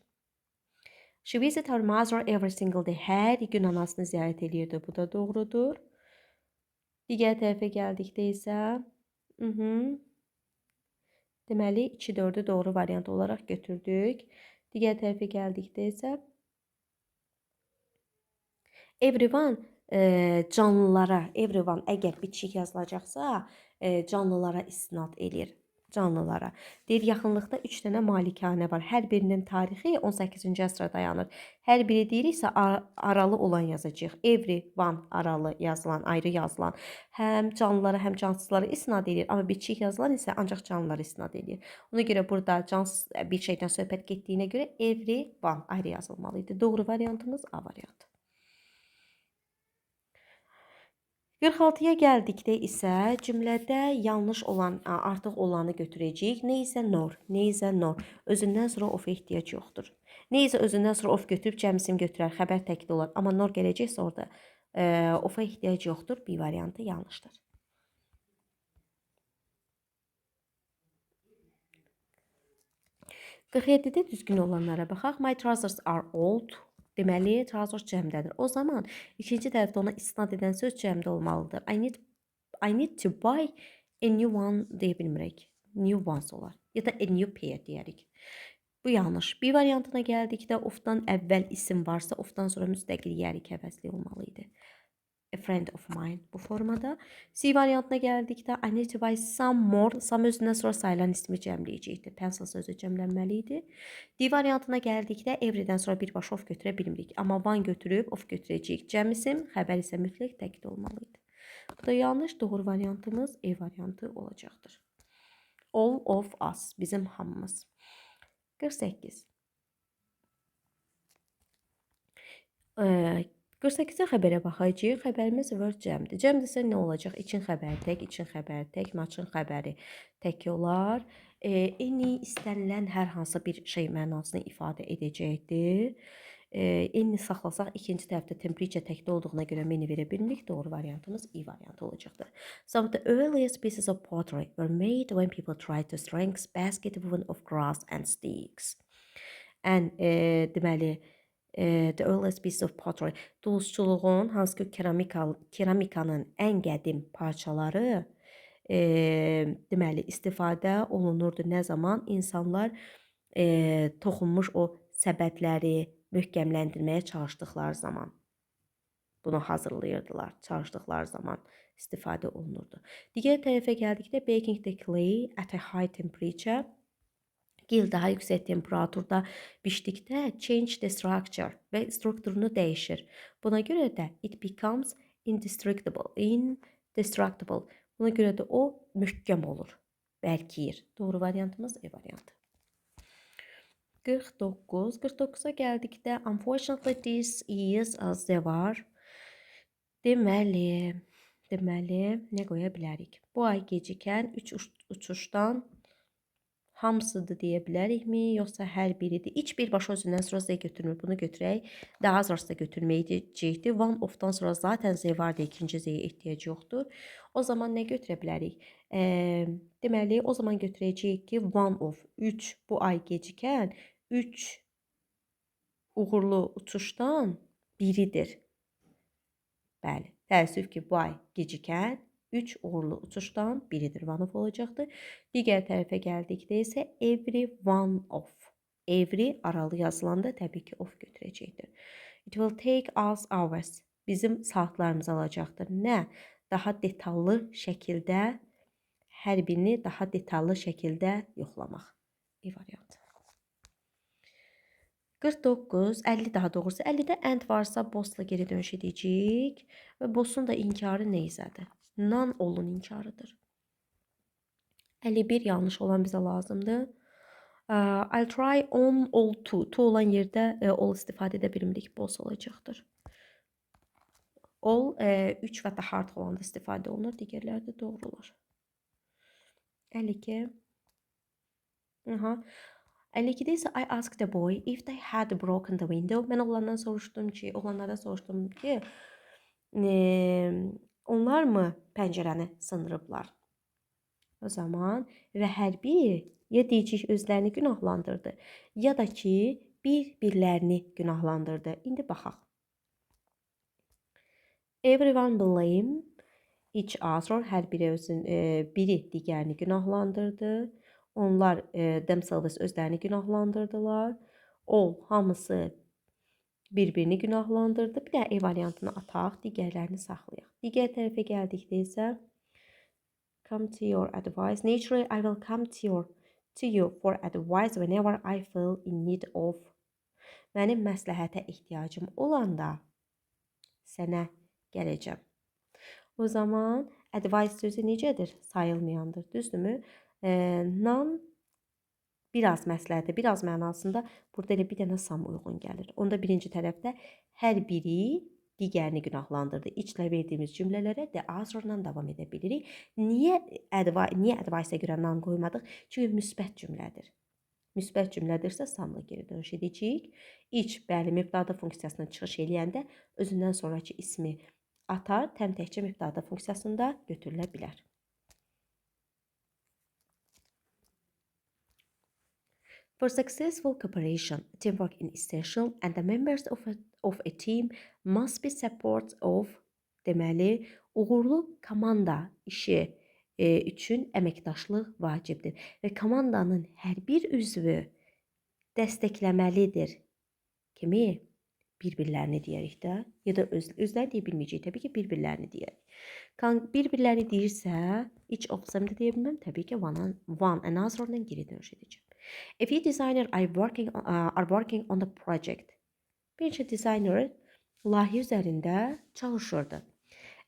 She visit her mother every single day. Hər gün anasını ziyarət eləyirdi. Bu da doğrudur. Digər tərəfə gəldikdə isə, deməli, 2-4-ü doğru variant olaraq götürdük. Digər tərəfə gəldikdə isə, Everyone canlılara, everyone əgər bitişik yazılacaqsa, canlılara istinad eləyir. Canlılara. Deyir, yaxınlıqda 3 dənə malikanə var. Hər birinin tarixi 18-ci əsrə dayanır. Hər biri deyiriksə aralı olan yazacağıq. Every one aralı yazılan, ayrı yazılan. Həm canlılara, həm cansızlara istinad eləyir. Amma bitişik yazılan isə ancaq canlılara istinad eləyir. Ona görə burada cansız bir şeydən söhbət getdiyinə görə every one ayrı yazılmalı idi. Doğru variantımız A variantı. 46-ya gəldikdə isə cümlədə yanlış olan, artıq olanı götürəcəyik. Nə isə nor, nə isə nor. Özündən sonra of ehtiyac yoxdur. Nə isə özündən sonra of götürüb cəmsim götürər, xəbər təkdə olar. Amma nor gələcəksə orada ofa ehtiyac yoxdur. Bir variantı yanlışdır. 47-də düzgün olanlara baxaq. My trousers are old. Deməli, trousers cəmdədir. O zaman ikinci tərəfdə ona istinad edən söz cəmdə olmalıdır. I need to buy a new one deyə bilmirik. New ones olar. Ya da a new pair deyərik. Bu yanlış. Bir variantına gəldikdə ofdan əvvəl isim varsa, ofdan sonra müstəqil yərik həvəsli olmalı idi. A friend of mine bu formada. C variantına gəldikdə I need to buy some more. Some özündən sonra sayılan ismi cəmləyəcəkdir. Pencil sözü cəmlənməli idi. D variantına gəldikdə everydən sonra birbaşa of götürə bilmirik. Amma one götürüb of götürəcəyik. Cəm isim, xəbər isə mütləq təkdə olmalı idi. Bu da yanlış. Doğru variantımız E variantı olacaqdır. All of us. Bizim hamımız. 48. 48-ə xəbərə baxacağıq. Xəbərimiz word cəmdir. Cəmdirsə nə olacaq? İçin xəbəri tək, için xəbəri tək, maçın xəbəri tək olar. Eyni istənilən hər hansı bir şey mənasını ifadə edəcəkdir. Eyni saxlasaq ikinci tərəfdə temperature təkdə olduğuna görə many verə bilmirik. Doğru variantımız E variantı olacaqdır. Some of the earliest pieces of pottery were made when people tried to strengthen basket woven of grass and sticks. Ən deməli the earliest piece of pottery duluzçuluğun hansı ki keramikanın ən qədim parçaları deməli istifadə olunurdu nə zaman insanlar toxunmuş o səbətləri möhkəmləndirməyə çalışdıqları zaman bunu hazırlayırdılar, çalışdıqları zaman istifadə olunurdu. Digər tərəfə gəldikdə baking the clay at a high temperature gil daha yüksək temperaturda bişdikdə change the structure və strukturunu dəyişir. Buna görə də it becomes indestructible. Indestructible. Buna görə də o möhkəm olur, bərkiyir. Doğru variantımız E variantı. 49. 49-a gəldikdə unfortunately this is az var. Deməli, nə qoya bilərik? Bu ay gecikən 3 uçuşdan hamısıdır deyə bilərikmi, yoxsa hər biridir? Heç birbaşa özündən sonra Z götürmür. Bunu götürək. Daha az da götürməyəcəkdi. One of'dan sonra zaten Z vardı. İkinci Z-yə ehtiyac yoxdur. O zaman nə götürə bilərik? Deməli, o zaman götürəcəyik ki, one of 3 bu ay gecikən 3 uğurlu uçuşdan biridir. Bəli, təəssüf ki, bu ay gecikən 3 uğurlu uçuşdan biridir. One of olacaqdır. Digər tərəfə gəldikdə isə every one of. Every aralı yazılanda təbii ki, of götürəcəkdir. It will take us hours. Bizim saatlarımızı alacaqdır. Nə? Daha detallı şəkildə, hər birini daha detallı şəkildə yoxlamaq. E variantı. 49, 50 daha doğrusu. 50-də and varsa bossla geri dönüş edəcəyik. Və boss'un da inkarı nə izədir? None olun inkarıdır. 51 yanlış olan bizə lazımdır. I'll try on all to. To olan yerdə all istifadə edə bilmirik. Boss olacaqdır. All 3 və daha artıq olanda istifadə olunur. Digərləri də doğru olar. 52. Aha. 52-də isə I asked the boy if they had broken the window. Mən oğlandan soruşdum ki, oğlanlardan soruşdum ki, onlar mı pəncərəni sındırıblar? O zaman və hər biri ya deyəcək özlərini günahlandırdı, ya da ki, bir-birlərini günahlandırdı. İndi baxaq. Everyone blame each other. Hər biri biri digərini günahlandırdı. Onlar themselves özlərini günahlandırdılar. All hamısı Bir-birini günahlandırdı. Bir də E variantını ataq, digərlərini saxlayaq. Digər tərəfə gəldikdə isə come to your advice. Naturally, I will come to you for advice whenever I feel in need of. Mənim məsləhətə ehtiyacım olanda sənə gələcəm. O zaman advice sözü necədir? Sayılmayandır, düzdürmü? None biraz məsləhətə, biraz mənasında burada elə bir dənə some uyğun gəlir. Onda birinci tərəfdə hər biri digərini günahlandırdı. İçlə verdiyimiz cümlələrə the other-la davam edə bilirik. Niyə advice-a görə none qoymadıq? Çünki müsbət cümlədir. Müsbət cümlədirsə some-la geri dönüş edəcəyik. Each, bəli, mübtəda funksiyasına çıxış eləyəndə özündən sonraki ismi atar, təm təkcə mübtəda funksiyasında götürülə bilər. For successful cooperation, teamwork is essential and the members of a team must be support of, deməli, uğurlu komanda işi üçün əməkdaşlıq vacibdir və komandanın hər bir üzvü dəstəkləməlidir. Kimi? Bir-birlərini deyərik də, ya da özləri deyə bilməyəcək, təbii ki, bir-birlərini deyərik. Bir-birlərini deyirsə, each of them də deyə bilməm, təbii ki, one another-dan geri dönüş edəcəm. A few designers are working on the project. Bir neçə designer layihə üzərində çalışırdı.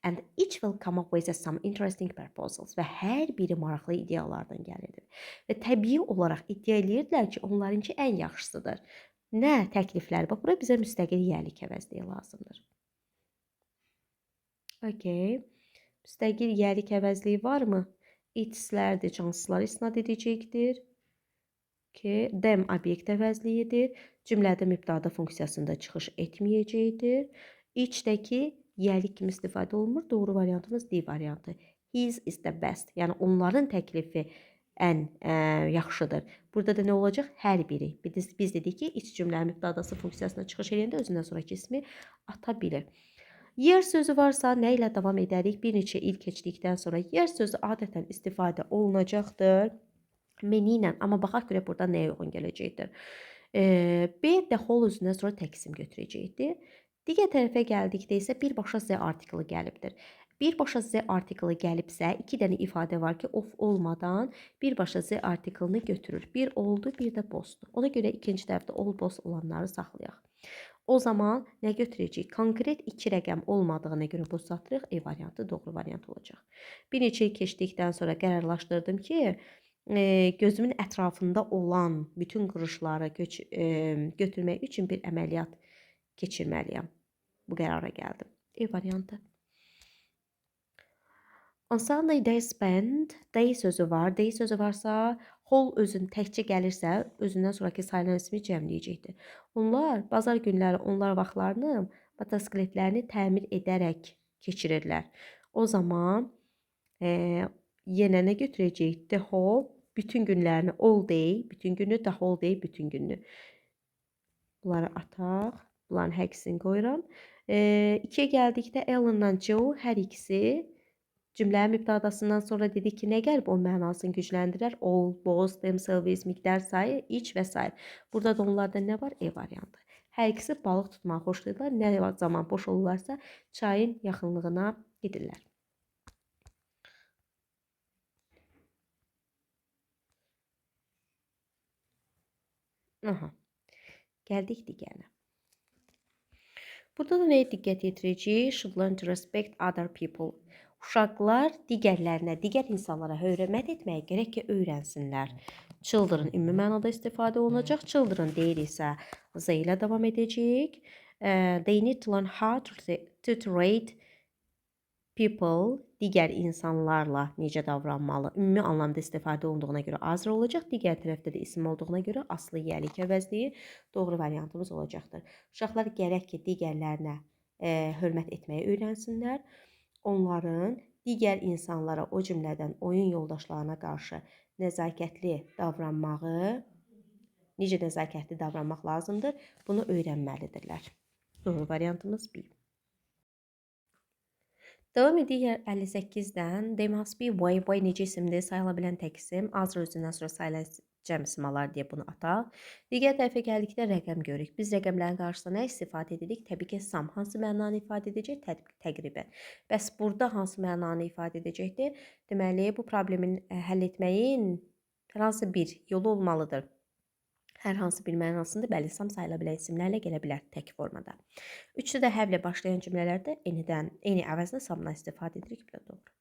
And each will come up with some interesting proposals. Və hər biri maraqlı ideyalardan gəlirdi. Və təbii olaraq iddia edirdilər ki, onlarınki ən yaxşısıdır. Nə təkliflər? Bax, bura bizə müstəqil yiyəlik əvəzliyi lazımdır. Okay. Müstəqil yiyəlik əvəzliyi varmı? Itslərdir, cansızları isnad edəcəkdir. Ki, them obyekt əvəzliyidir. Cümlədə mübtəda funksiyasında çıxış etməyəcəkdir. Each-dəki yiyəlik kimi istifadə olunmur. Doğru variantımız D variantı. His is the best. Yəni, onların təklifi ən yaxşıdır. Burada da nə olacaq? Hər biri. Biz dedik ki, iç cümlənin mübtədası funksiyasına çıxış eləyəndə özündən sonraki ismi ata bilir. Yer sözü varsa nə ilə davam edərik? Bir neçə il keçdikdən sonra yer sözü adətən istifadə olunacaqdır. Many ilə, amma baxaq görə burada nəyə uyğun gələcəkdir. B, the whole özündən sonra təqsim götürəcəkdir. Digər tərəfə gəldikdə isə birbaşa Z artiklı gəlibdir. Birbaşa Z artiklı gəlibsə, iki dənə ifadə var ki, of olmadan birbaşa Z artiklını götürür. Bir oldu, bir də bossdur. Ona görə ikinci tərəfdə all boss olanları saxlayaq. O zaman nə götürəcəyik? Konkret iki rəqəm olmadığına görə bu satırıq. E variantı doğru variant olacaq. Bir neçə il keçdikdən sonra qərarlaşdırdım ki, gözümün ətrafında olan bütün qırışları götürmək üçün bir əməliyyat keçirməliyəm. Bu qərara gəldim. E variantı. On Sunday they spend, day sözü var. Day sözü varsa, whole özün təkcə gəlirsə, özündən sonraki sayılan ismi cəmləyəcəkdir. Onlar bazar günləri, onlar vaxtlarını motosikletlərini təmir edərək keçirirlər. O zaman yenə nə götürəcəyik? The whole, bütün günlərini, all day, bütün günü, the whole day, bütün gününü. Bunları ataq, bunların hər ikisini qoyuram. İkiyə gəldikdə Ellen'la Joe hər ikisi cümlənin mübtədasından sonra dedik ki, nə gəlib o mənasını gücləndirər? All, both, themselves, miqdar sayı, each və s. Burada da onlarda nə var? E variantı. Hər ikisi balıq tutmağı xoşlayırlar. Nə zaman boş olurlarsa çayın yaxınlığına gedirlər. Aha. Gəldik digərinə. Burada da nəyə diqqət yetirəcəyik? Should learn to respect other people. Uşaqlar digərlərinə, digər insanlara hörmət etməyi gərək ki, öyrənsinlər. Children ümumi mənada istifadə olunacaq. Children deyiriksə, Z ilə davam edəcəyik. They need to learn how to treat people, digər insanlarla necə davranmalı. Ümumi anlamda istifadə olunduğuna görə azır olacaq. Digər tərəfdə də isim olduğuna görə aslı yiyəlik əvəzliyi doğru variantımız olacaqdır. Uşaqlar gərək ki, digərlərinə hörmət etməyi öyrənsinlər. Onların digər insanlara, o cümlədən oyun yoldaşlarına qarşı nəzakətli davranmağı, necə nəzakətli davranmaq lazımdır, bunu öyrənməlidirlər. Doğru variantımız B. Davam edirik 58-dən. There must be way. Way necə isimdir? Sayıla bilən tək isim. Azra özündən sonra sayılan cəm isim alar deyə bunu ataq. Digər tərəfə gəldikdə rəqəm görürük. Biz rəqəmlərin qarşısında nə istifadə edirik? Təbii ki, some. Hansı mənanı ifadə edəcək? Təqribən. Bəs burada hansı mənanı ifadə edəcəkdir? Deməli, bu problemin həll etməyin hər hansı bir yolu olmalıdır. Hər hansı bir mənasında bəli, some sayıla bilən isimlərlə gələ bilər tək formada. Üçdə də have ilə başlayan cümlələrdə eyni əvəzinə some-dan istifadə edirik. Bu da doğru.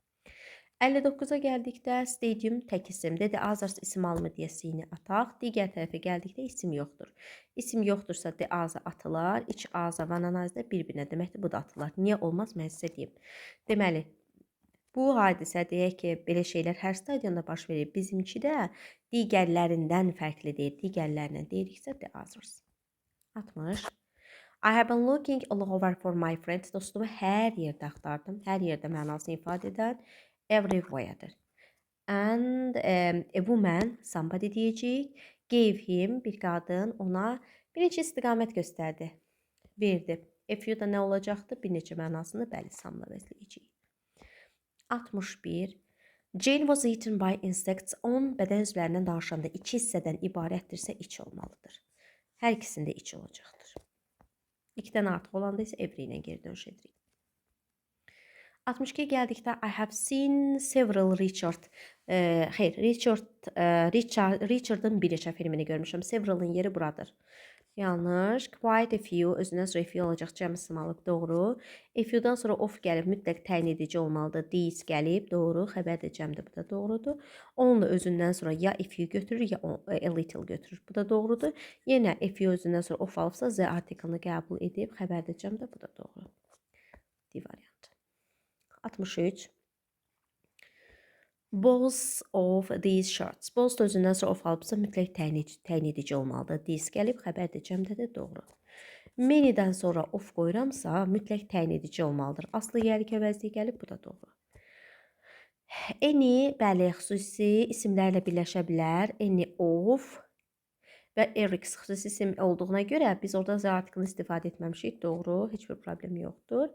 59-a gəldikdə stadium tək isim. Dedi others isim almı deyə C-ni ataq. Digər tərəfə gəldikdə isim yoxdur. İsim yoxdursa the other atılar. Each other one another bir-birinə deməkdir. Bu da atılar. Niyə olmaz? Mən sizə deyim. Deməli, bu hadisə deyək ki, belə şeylər hər stadionda baş verir. Bizimki də digərlərindən fərqli deyil. Digərlərindən deyiriksə the others. 60. I have been looking all over for my friend. Dostumu hər yerdə axtardım. Hər yerdə mənasını ifadə edən everywhere-dir. And a woman, somebody deyəcəyik, gave him, bir qadın ona bir neçə istiqamət göstərdi. Verdi. A few da nə olacaqdı? Bir neçə mənasını bəli, some-la əvəzləyəcəyik. 61. Jane was eaten by insects. On bədən üzvlərindən danışanda iki hissədən ibarətdirsə each olmalıdır. Hər ikisində each olacaqdır. İkidən artıq olanda isə every ilə geri dönüş edirik. 62-yə gəldikdə I have seen several Richard. Xeyr, Richard'ın bir neçə filmini görmüşəm. Several'ın yeri buradır. Yanlış. Quite a few. Özündən sonra a few olacaq. Cəm isim alıb. Doğru. A few'dan sonra of gəlib. Mütləq təyin edici olmalıdır. These gəlib. Doğru. Xəbər də cəmdir. Bu da doğrudur. Onunla özündən sonra ya a few götürür, ya a little götürür. Bu da doğrudur. Yenə a few özündən sonra of alıbsa the artikelini qəbul edib. Xəbər də cəmdir. Bu da doğru. D variantı. 63. Both of these shirts. Both özündən sonra of alıbsa mütləq təyin edici olmalıdır. These gəlib, xəbər də cəmdə də doğru. Many'dən sonra of qoyuramsa, mütləq təyin edici olmalıdır. Aslı yerlik əvəzliyi gəlib, bu da doğru. Any, bəli, xüsusi isimlərlə birləşə bilər. Any of və Eric's xüsusi isim olduğuna görə biz orada the artikelini istifadə etməmişik. Doğru, heç bir problem yoxdur.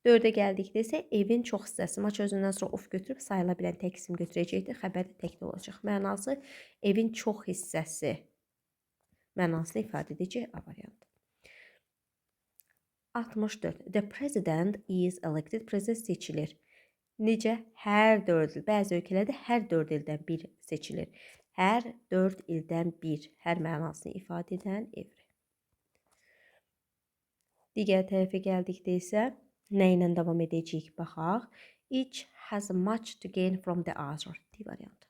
4-ə gəldikdə isə evin çox hissəsi much özündən sonra of götürüb sayıla bilən tək isim götürəcəkdir. Xəbər də təkdə olacaq. Mənası evin çox hissəsi mənasını ifadə edəcək A variantı. 64. The president is elected. Prezident seçilir. Necə? Hər 4 il. Bəzi ölkələrdə hər 4 ildən bir seçilir. Hər 4 ildən bir. Hər mənasını ifadə edən every. Digər tərəfə gəldikdə isə nə ilə davam edəcəyik? Baxaq. Each has much to gain from the other. D variantı.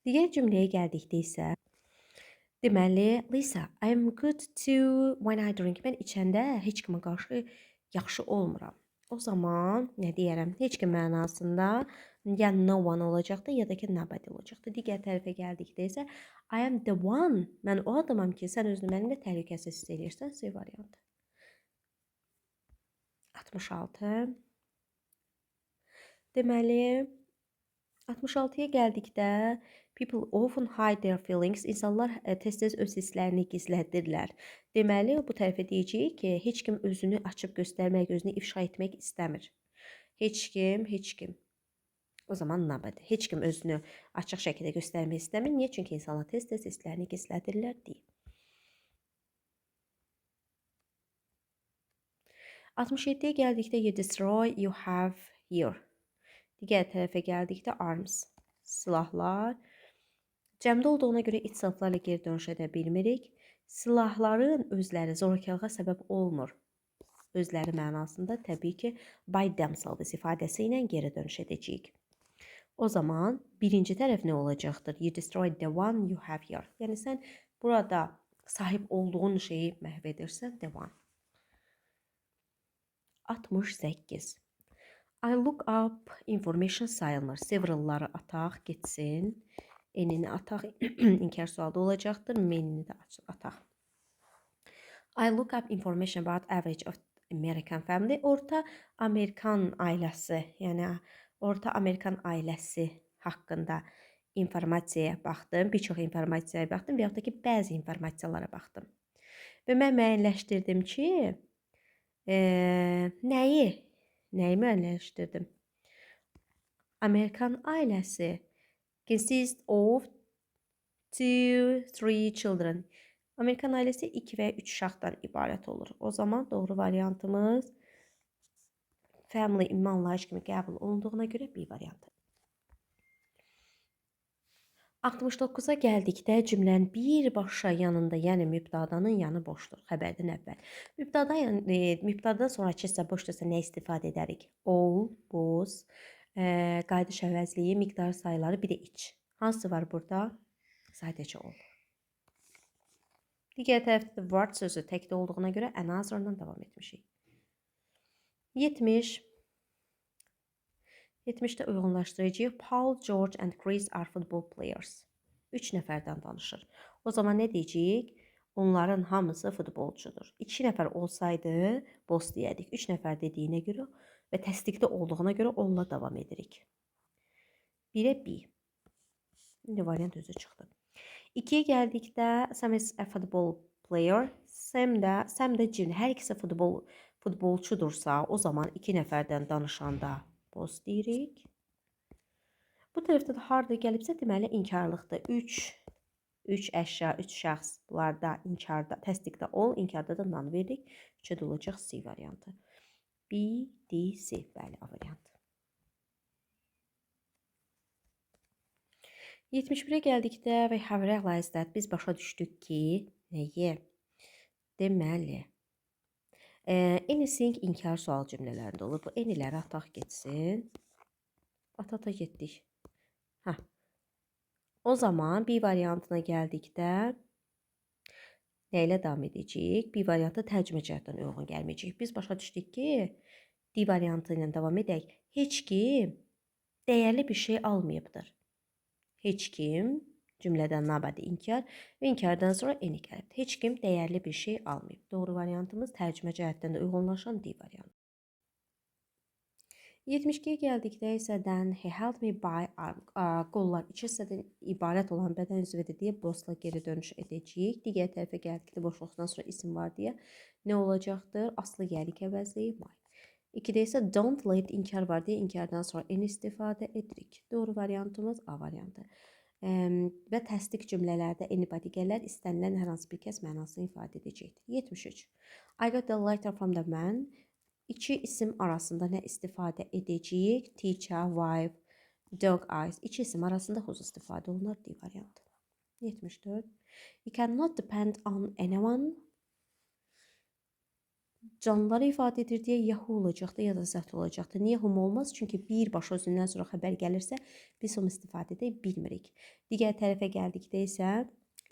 Digər cümləyə gəldikdə isə deməli, Lisa, I'm good to when I drink. Mən içəndə heç kimə qarşı yaxşı olmuram. O zaman nə deyərəm? Heç kim mənasında ya no one olacaqdı, ya da ki nobody olacaqdı. Digər tərəfə gəldikdə isə I am the one. Mən o adamam ki, sən özünü mənimlə təhlükəsiz hiss eləyirsən. C variantı. 66. Deməli, 66-ya gəldikdə people often hide their feelings. İnsanlar tez-tez öz hisslərini gizlədirlər. Deməli, bu tərəfə deyəcəyik ki, heç kim özünü açıb göstərmək, özünü ifşa etmək istəmir. Heç kim, heç kim. O zaman nobody. Heç kim özünü açıq şəkildə göstərmək istəmir. Niyə? Çünki insanlar tez-tez hisslərini gizlədirlər deyə. 67-yə gəldikdə you destroy, you have here. Digər tərəfə gəldikdə arms, silahlar. Cəmdə olduğuna görə itselflarla geri dönüş edə bilmirik. Silahların özləri zorakılığa səbəb olmur. Özləri mənasında təbii ki, by themselves ifadəsi ilə geri dönüş edəcəyik. O zaman birinci tərəf nə olacaqdır? You destroyed the one you have here. Yəni sən burada sahib olduğun şeyi məhv edirsən, the one. 68. I look up information sayılmır. Several'ları ataq, getsin. Enini ataq, inkar sualda olacaqdır. Many'ni də ataq. I look up information about average of American family. Orta Amerikan ailəsi, yəni orta Amerikan ailəsi haqqında informasiyaya baxdım. Bir çox informasiyaya baxdım və yaxud da ki, bəzi informasiyalara baxdım. Və mən müəyyənləşdirdim ki, nəyi Nəyi müəyyənləşdirdim? Amerikan ailəsi consists of 2, 3 children. Amerikan ailəsi 2 və 3 uşaqdan ibarət olur. O zaman doğru variantımız family ümumi anlayış kimi qəbul olunduğuna görə B variantı. 69-a gəldikdə cümlənin birbaşa yanında, yəni mübtədanın yanı boşdur, xəbərdən əvvəl. Mübtəda, yəni, mübtədadan sonrakı hissə boşdursa nə istifadə edərik? All, both, qayıdış əvəzliyi, miqdar sayıları, bir də each. Hansı var burada? Sadəcə all. Digər tərəfdə də word sözü təkdə olduğuna görə another-dan davam etmişik. 70. 70-də uyğunlaşdıracağıq. Paul, George and Chris are football players. 3 nəfərdən danışır. O zaman nə deyəcəyik? Onların hamısı futbolçudur. 2 nəfər olsaydı both deyərdik. 3 nəfər dediyinə görə və təsdiqdə olduğuna görə onunla davam edirik. 1-ə B. İndi variant özü çıxdı. 2-yə gəldikdə Sam is a football player. Sam də Jim, hər ikisi futbolçudursa, o zaman 2 nəfərdən danışanda both deyirik. Bu tərəfdə də harda gəlibsə, deməli inkarlıqdır. 3 əşya, 3 şəxs bunlarda inkarda, təsdiqdə all, inkarda da none veririk. 3-ə də olacaq C variantı. B, D, C. Bəli, A variantı. 71-ə gəldikdə we have realized that biz başa düşdük ki, nəyi? Deməli, anything inkar sual cümlələrində olur. Bu anyləri ataq getsin. Ata-ata getdik. Hə. O zaman B variantına gəldikdə nə ilə davam edəcəyik? B variantı tərcümə cəhətdən uyğun gəlməyəcək. Biz başa düşdük ki, D variantı ilə davam edək. Heç kim dəyərli bir şey almayıbdır. Heç kim cümlədən nabadi inkar və inkardan sonra any gəlib. Heç kim dəyərli bir şey almayıb. Doğru variantımız tərcümə cəhətdən də uyğunlaşan D variantı. 72-yə gəldikdə isə then he held me by arm. Qollar iki hissədən ibarət olan bədən üzvüdür deyə bothla geri dönüş edəcəyik. Digər tərəfə gəldikdə boşluqdan sonra isim var deyə nə olacaqdır? Aslı yəlik əvəzliyi my. 2-də isə don't let inkar var deyə inkardan sonra any istifadə edirik. Doğru variantımız A variantı. Və təsdiq cümlələrdə anybody gələr, istənilən hər hansı bir kəs mənasını ifadə edəcəkdir. 73. I got the letter from the man. İki isim arasında nə istifadə edəcəyik? Teacher, wife, dog, eyes. İki isim arasında whose istifadə olunar D variantı. 74. You cannot depend on anyone. Canlıları ifadə edir deyə ya who olacaqdı, ya da that olacaqdı. Niyə whom olmaz? Çünki birbaşa özündən sonra xəbər gəlirsə, biz onu istifadə edə bilmirik. Digər tərəfə gəldikdə isə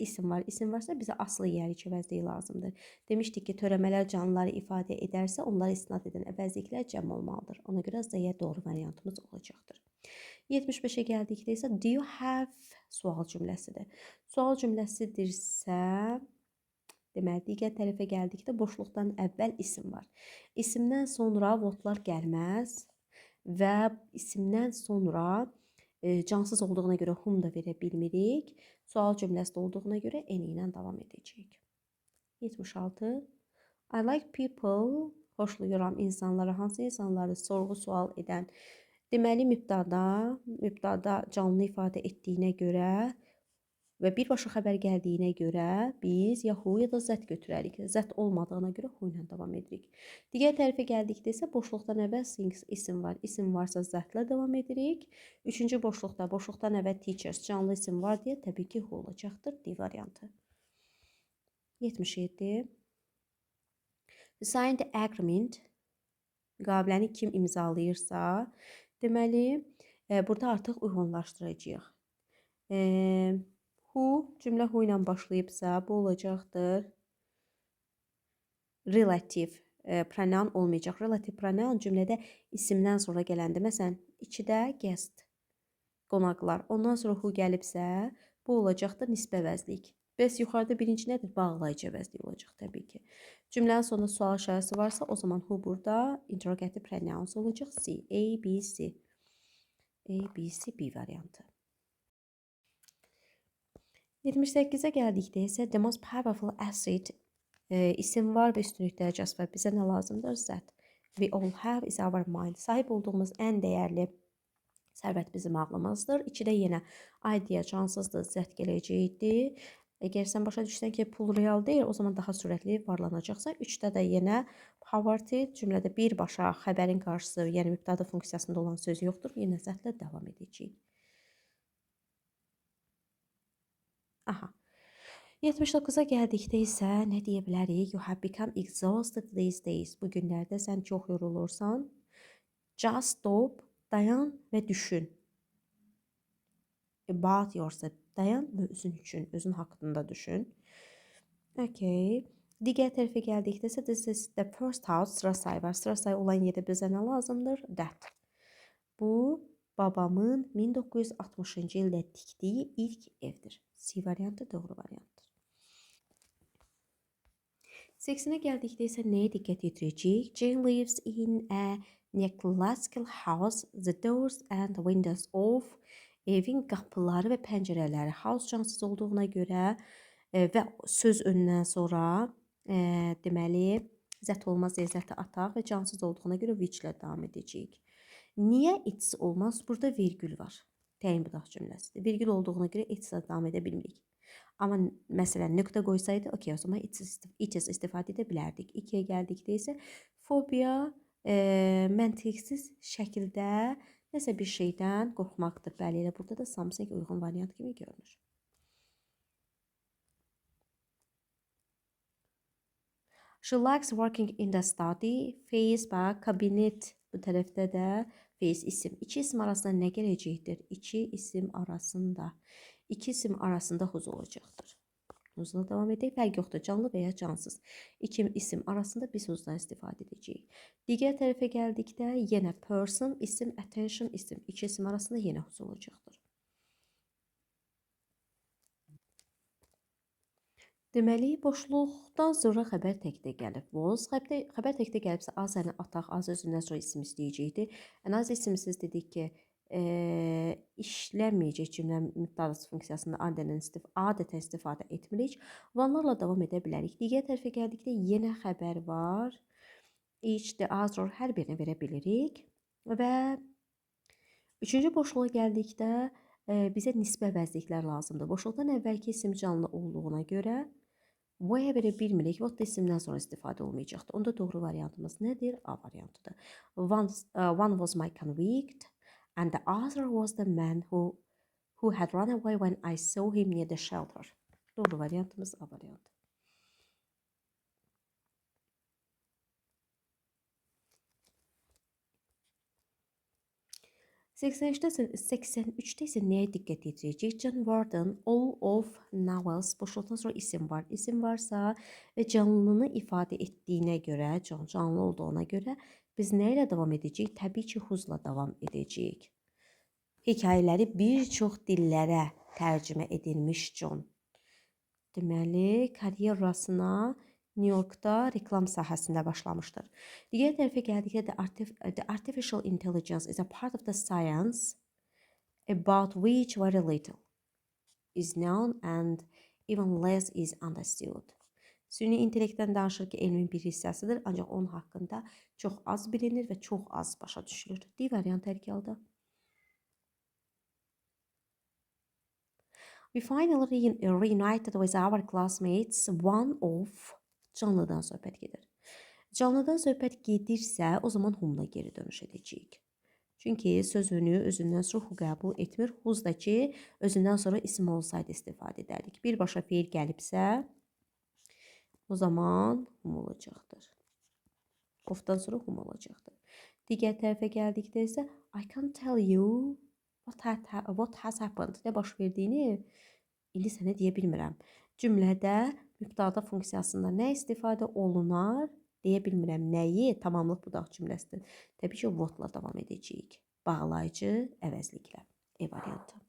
isim var. İsim varsa bizə asılı yəlik əvəzliyi lazımdır. Demişdik ki, törəmələr canlıları ifadə edərsə, onlara istinad edən əvəzliklər cəm olmalıdır. Ona görə Z-yə doğru variantımız olacaqdır. 75-ə gəldikdə isə do you have sual cümləsidir. Sual cümləsidirsə, deməli, digər tərəfə gəldikdə boşluqdan əvvəl isim var. İsimdən sonra what-lar gəlməz və isimdən sonra cansız olduğuna görə whom da verə bilmirik. Sual cümləsi də olduğuna görə any ilə davam edəcəyik. 76. I like people. Xoşlayıram insanları. Hansı insanları? Sorğu sual edən. Deməli, mübtəda canlı ifadə etdiyinə görə və birbaşa xəbər gəldiyinə görə biz ya who ya da that götürərik. That olmadığına görə who ilə davam edirik. Digər tərəfə gəldikdə isə boşluqdan əvvəl things isim var. İsim varsa that-lə davam edirik. Üçüncü boşluqda, boşluqdan əvvəl teachers canlı isim var deyə təbii ki who olacaqdır. D variantı. 77. Sign the agreement. Müqaviləni kim imzalayırsa, deməli, burada artıq uyğunlaşdıracağıq. Who, cümlə who ilə başlayıbsa, bu olacaqdır. Relative pronoun olmayacaq. Relative pronoun cümlədə isimdən sonra gələndə, məsələn, 2-də guest, qonaqlar. Ondan sonra who gəlibsə, bu olacaqdır nisbə əvəzlik. Bəs yuxarıda birinci nədir? Bağlayıcı əvəzlik olacaq təbii ki. Cümlənin sonunda sual işarəsi varsa, o zaman who burada interrogative pronouns olacaq. C, A, B, C. A, B, C, B variantı. 78-ə gəldikdə isə the most powerful acid isim var və üstünlük dərəcəsi var. Bizə nə lazımdır? That. We all have is our mind. Sahib olduğumuz ən dəyərli sərvət bizim ağlımızdır. 2-də yenə idea cansızdır, zət gələcəkdir. Əgər sən başa düşsən ki, pul real deyil, o zaman daha sürətli varlanacaqsan. 3-də də yenə poverty cümlədə birbaşa xəbərin qarşısı, yəni mübtəda funksiyasında olan söz yoxdur. Yenə zətlə davam edəcəyik. Aha. 79-a gəldikdə isə nə deyə bilərik? You have become exhausted these days. Bu günlərdə sən çox yorulursan. Just stop, dayan və düşün. About yourself. Dayan və özün üçün, özün haqqında düşün. Okay. Digər tərəfə gəldikdə isə this is the first house, sıra sayı var. Sıra sayı olan yerdə bizə nə lazımdır? That. Bu babamın 1960-cı ildə tikdiyi ilk evdir. C variantı doğru variantdır. 80-ə gəldikdə isə nəyə diqqət yetirəcəyik? Jane lives in a neoclassical house. The doors and windows of evin qapıları və pəncərələri house cansız olduğuna görə və söz önündən sonra deməli zət olmaz deyə zəti ataq və cansız olduğuna görə which ilə davam edəcəyik. Niyə it's olmaz? Burada vergül var. Təyin budaq cümləsidir. Vergül olduğuna görə it's ilə davam edə bilmirik. Amma məsələn nöqtə qoysaydı, okey, o zaman it is istifadə edə bilərdik. 2-yə gəldikdə isə fobiya məntiqsiz şəkildə nəsə bir şeydən qorxmaqdır. Bəli, elə burada da something uyğun variant kimi görünür. She likes working in the study. Face, bax, kabinet bu tərəfdə də face isim. İki isim arasında nə gələcəkdir? İki isim arasında. İki isim arasında whose olacaqdır. Whose-la davam edək. Fərq yoxdur, canlı və ya cansız. İki isim arasında biz whose-dan istifadə edəcəyik. Digər tərəfə gəldikdə yenə person, isim, attention, isim. İki isim arasında yenə whose olacaqdır. Deməli, boşluqdan sonra xəbər təkdə gəlib. Was xəbər təkdə gəlibsə, A səni ataq, A sözündən sonra isim istəyəcəkdir. Ən az isimsiz dedik ki, işləməyəcək cümlə mübtədası funksiyasında adətən istifadə etmirik. One'larla davam edə bilərik. Digər tərəfə gəldikdə yenə xəbər var. Each, the other hər birini verə bilirik. Və üçüncü boşluğa gəldikdə bizə nisbə vəzliklər lazımdır. Boşluqdan əvvəlki isim canlı olduğuna görə where verə bilmirik. What da isimdən sonra istifadə olmayacaqdır. Onda doğru variantımız nədir? A variantıdır. One was my convict and the other was the man who had run away when I saw him near the shelter. Doğru variantımız A variantı. 83-də isə nəyə diqqət yetirəcəyik? John Warden, All of Novels boşluqdan sonra isim var. İsim varsa və canlını ifadə etdiyinə görə, John canlı olduğuna görə biz nə ilə davam edəcəyik? Təbii ki, whose-la davam edəcəyik. Hekayələri bir çox dillərə tərcümə edilmiş John. Deməli, karyerasına New Yorkda reklam sahəsində başlamışdır. Digər tərəfə gəldikdə the artificial intelligence is a part of the science about which very little is known and even less is understood. Süni intellektdən danışır ki, elmin bir hissəsidir, ancaq onun haqqında çox az bilinir və çox az başa düşülür. D variantı hər iki halda. We finally reunited with our classmates. One of canlıdan söhbət gedir. Canlıdan söhbət gedirsə, o zaman whom-la geri dönüş edəcəyik. Çünki sözünü özündən sonra who qəbul etmir. Whose da ki, özündən sonra isim olsaydı istifadə edərdik. Birbaşa feil gəlibsə, o zaman whom olacaqdır. Of-dan sonra whom olacaqdır. Digər tərəfə gəldikdə isə I can't tell you what has happened. Nə baş verdiyini indi sənə deyə bilmirəm. Cümlədə mübtəda funksiyasında nə istifadə olunar deyə bilmirəm. Nəyi? Tamamlıq budaq cümləsidir. Təbii ki, what-la davam edəcəyik. Bağlayıcı əvəzliklə. E variantı.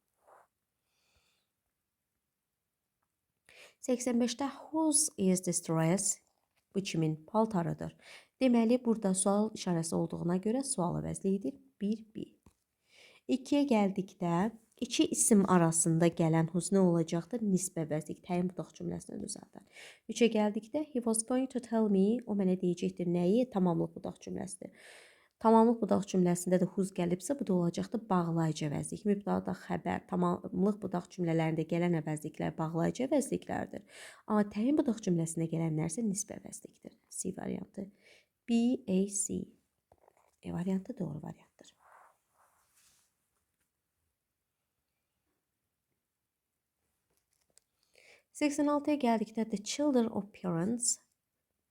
85-də whose is this dress? Bu kimin paltarıdır? Deməli, burada sual işarəsi olduğuna görə sual əvəzliyidir. 1, 1. 2-yə gəldikdə İki isim arasında gələn whose nə olacaqdır? Nisbə əvəzlik, təyin budaq cümləsini düzəldən. 3-ə gəldikdə he was going to tell me, o mənə deyəcəkdir nəyi? Tamamlıq budaq cümləsidir. Tamamlıq budaq cümləsində də whose gəlibsə, bu da olacaqdır bağlayıcı əvəzlik. Mübtəda, xəbər, tamamlıq budaq cümlələrində gələn əvəzliklər bağlayıcı əvəzliklərdir. Amma təyin budaq cümləsində gələnlər isə nisbə əvəzlikdir. C variantı. B, A, C. E variantı doğru variantdır. 86-ya gəldikdə the children of parents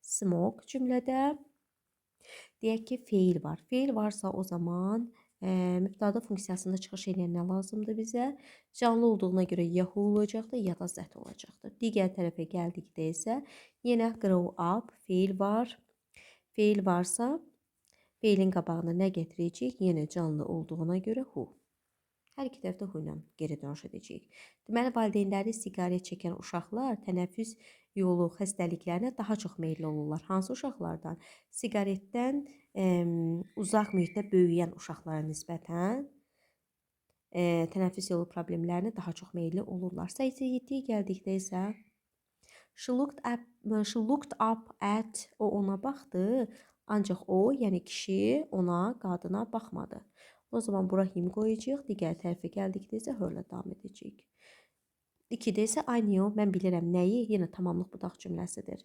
smoke cümlədə deyək ki, feil var. Feil varsa o zaman mübtəda funksiyasında çıxış edən nə lazımdır bizə? Canlı olduğuna görə ya who olacaqdır, ya da that olacaqdır. Digər tərəfə gəldikdə isə yenə grow up feil var. Feil varsa feilin qabağına nə gətirəcəyik? Yenə canlı olduğuna görə who. Hər iki tərəfdə who ilə geri dönüş edəcəyik. Deməli, valideynləri siqaret çəkən uşaqlar tənəffüs yolu xəstəliklərinə daha çox meyilli olurlar. Hansı uşaqlardan? Siqaretdən uzaq mühitdə böyüyən uşaqlara nisbətən tənəffüs yolu problemlərinə daha çox meyilli olurlar. 87-yə gəldikdə isə she looked up at, o ona baxdı, ancaq o, yəni kişi ona, qadına baxmadı. O zaman bura him qoyacağıq. Digər tərəfə gəldikdə isə her-lə davam edəcəyik. 2-də isə I knew, mən bilirəm nəyi? Yenə tamamlıq budaq cümləsidir.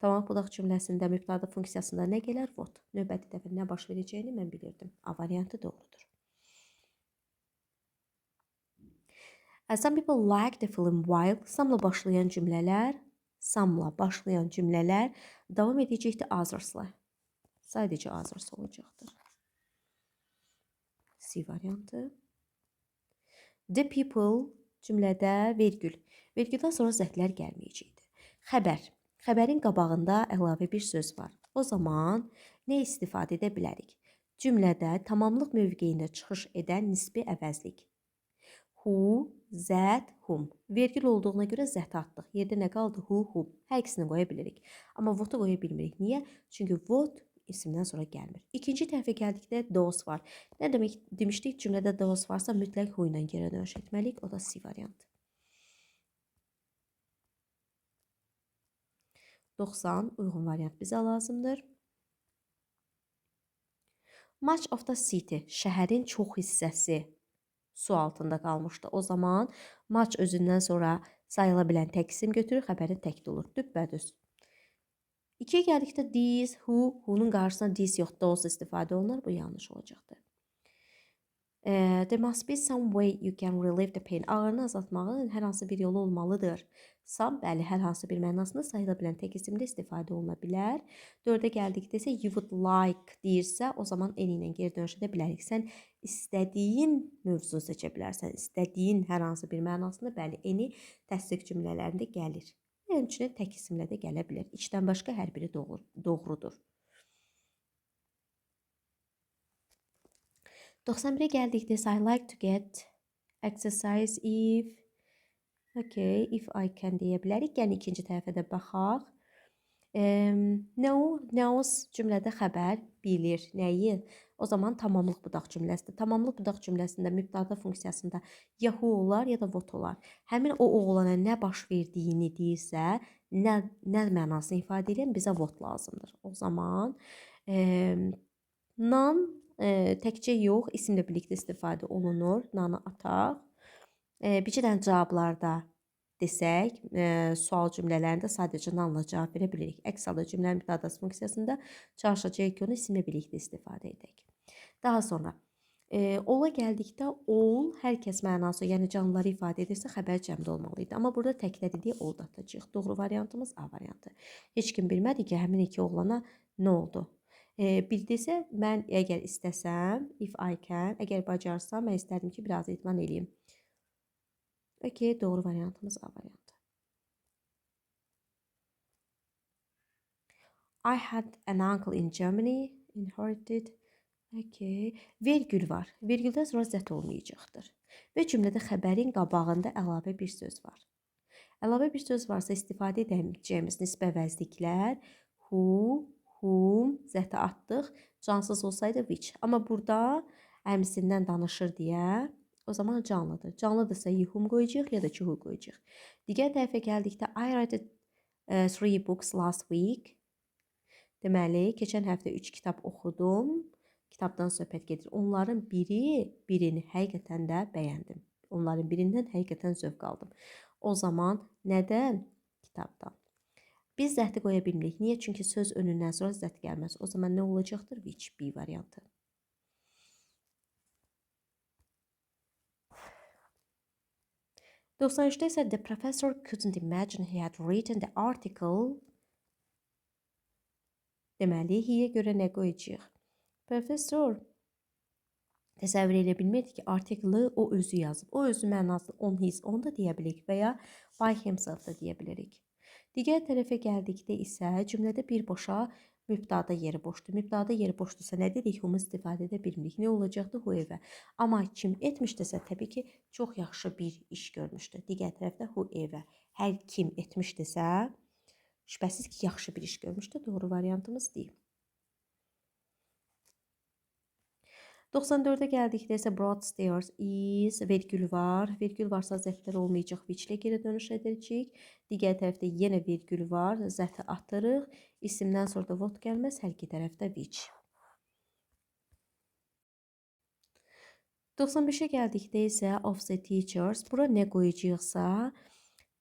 Tamamlıq budaq cümləsində mübtəda funksiyasında nə gələr? What. Növbəti dəfə nə baş verəcəyini mən bilirdim. A variantı doğrudur. Some people like the film while. Some-la başlayan cümlələr, davam edəcəkdir others-la. Sadəcə others olacaqdır. C variantı. The people cümlədə vergül. Vergüldən sonra zətlər gəlməyəcəkdir. Xəbər. Xəbərin qabağında əlavə bir söz var. O zaman nə istifadə edə bilərik? Cümlədə tamamlıq mövqeyində çıxış edən nisbi əvəzlik. Who, that, whom. Vergül olduğuna görə that atdıq. Yerdə nə qaldı? Who, whom. Hər ikisini qoya bilirik. Amma what-u qoya bilmirik. Niyə? Çünki what isimdən sonra gəlmir. İkinci tərəfə gəldikdə those var. Nə demək demişdik? Cümlədə those varsa mütləq who ilə geri dönüş etməliyik. O da C variantı. 90 uyğun variant bizə lazımdır. Much of the city, şəhərin çox hissəsi su altında qalmışdı. O zaman much özündən sonra sayıla bilən tək isim götürür, xəbərin təkdə olur. Düppədüz. 2-yə gəldikdə these, who, who-nun qarşısına these yox, those istifadə olunur. Bu yanlış olacaqdır. There must be some way you can relieve the pain. Ağrını azaltmağın hər hansı bir yolu olmalıdır. Some, bəli, hər hansı bir mənasında sayıla bilən tək isimdə istifadə oluna bilər. 4-ə gəldikdə isə you would like deyirsə, o zaman any ilə geri dönüş edə bilərik. Sən istədiyin mövzunu seçə bilərsən. İstədiyin hər hansı bir mənasında, bəli, any təsdiq cümlələrində gəlir. Həmçinin tək isimlə də gələ bilər. İçdən başqa hər biri doğrudur. 91-ə gəldikdə isə I like to get exercise if, okay, if I can deyə bilərik. Yəni ikinci tərəfə də baxaq. No, knows cümlədə xəbər bilir. Nəyi? O zaman tamamlıq budaq cümləsidir. Tamamlıq budaq cümləsində mübtəda funksiyasında ya who olar, ya da what olar. Həmin o oğlana nə baş verdiyini deyirsə, nə mənasını ifadə edən bizə what lazımdır. O zaman none təkcə yox, isimlə birlikdə istifadə olunur. None-ı ataq. Bir dənə cavablarda desək, sual cümlələrində sadəcə none-la cavab verə bilirik. Əks halda cümlənin mübtədası funksiyasında çalışacağıq ki, onu isimlə birlikdə istifadə edək. Daha sonra all-a gəldikdə all hər kəs mənası, yəni canlıları ifadə edirsə, xəbər cəmdə olmalı idi. Amma burada təkdə dediyi all da atacağıq. Doğru variantımız A variantı. Heç kim bilmədi ki, həmin iki oğlana nə oldu. Bildirsə, mən əgər istəsəm, if I can, əgər bacarsam, mən istərdim ki, biraz idman eləyim. Okey, doğru variantımız A variantı. I had an uncle in Germany, inherited. Okey, vergül var. Vergüldən sonra that olmayacaqdır. Və cümlədə xəbərin qabağında əlavə bir söz var. Əlavə bir söz varsa istifadə edəcəyimiz nisbə əvəzliklər who, whom, that-ə atdıq. Cansız olsaydı which. Amma burada əmisindən danışır deyə O zaman canlıdır. Canlıdırsa ya whom qoyacağıq, ya da ki who qoyacağıq. Digər tərəfə gəldikdə I read 3 books last week. Deməli, keçən həftə 3 kitab oxudum. Kitabdan söhbət gedir. Onların birini həqiqətən də bəyəndim. Onların birindən həqiqətən zövq aldım. O zaman nədən? Kitabdan. Biz zəti qoya bilmirik. Niyə? Çünki söz önündən sonra zət gəlməz. O zaman nə olacaqdır? Which, B variantı. 93-də isə the professor couldn't imagine he had written the article. Deməli, he-yə görə nə qoyacağıq? Professor təsəvvür edə bilmirdi ki, artiklı o özü yazıb. O özü mənasını on his own da deyə bilirik və ya by himself da deyə bilirik. Digər tərəfə gəldikdə isə cümlədə birbaşa mübtəda yeri boşdur. Mübtəda yeri boşdursa nə dedik? Whom istifadə edə bilmirik. Nə olacaqdı? Whoever. Amma kim etmişdirsə təbii ki, çox yaxşı bir iş görmüşdü. Digər tərəfdə whoever. Hər kim etmişdirsə, şübhəsiz ki, yaxşı bir iş görmüşdü. Doğru variantımız deyil. 94-ə gəldikdə isə Broadstairs is vergül var. Vergül varsa zətlər olmayacaq, which ilə geri dönüş edəcəyik. Digər tərəfdə yenə vergül var, zəti atırıq. İsimdən sonra da what gəlməz, hər iki tərəfdə which. 95-ə gəldikdə isə of the teachers. Bura nə qoyacağıqsa,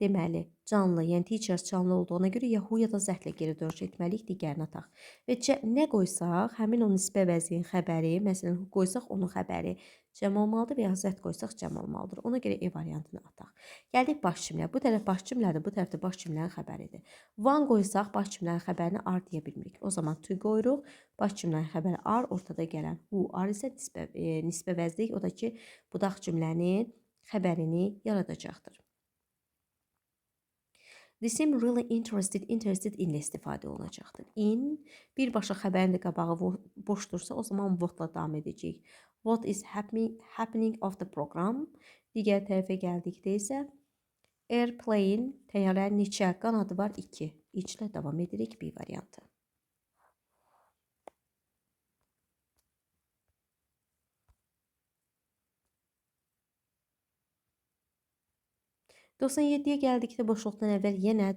deməli, canlı, yəni teachers canlı olduğuna görə ya who ya da zətlə geri dönüş etməliyik, digərini ataq. Və nə qoysaq, həmin o nisbə vəziyin xəbəri, məsələn, who qoysaq onun xəbəri cəm olmalıdır və ya zət qoysaq cəm olmalıdır. Ona görə E variantını ataq. Gəldik baş cümləyə. Bu tərəf baş cümlədir, bu tərəf də baş cümlənin xəbəridir. One qoysaq baş cümlənin xəbərini are deyə bilmirik. O zaman to qoyuruq. Baş cümlənin xəbəri are, ortada gələn who are isə nisbə vəzlik, o da ki, budaq cümlənin xəbərini yaradacaqdır. They seem really interested, interested in ilə istifadə olunacaqdır. In, birbaşa xəbərin də qabağı boşdursa, o zaman what-la davam edəcəyik. What is happening of the program? Digər tərəfə gəldikdə isə airplane, təyyarənin neçə qanadı var? 2. İçlə davam edirik B variantı. 97-yə gəldikdə boşluqdan əvvəl yenə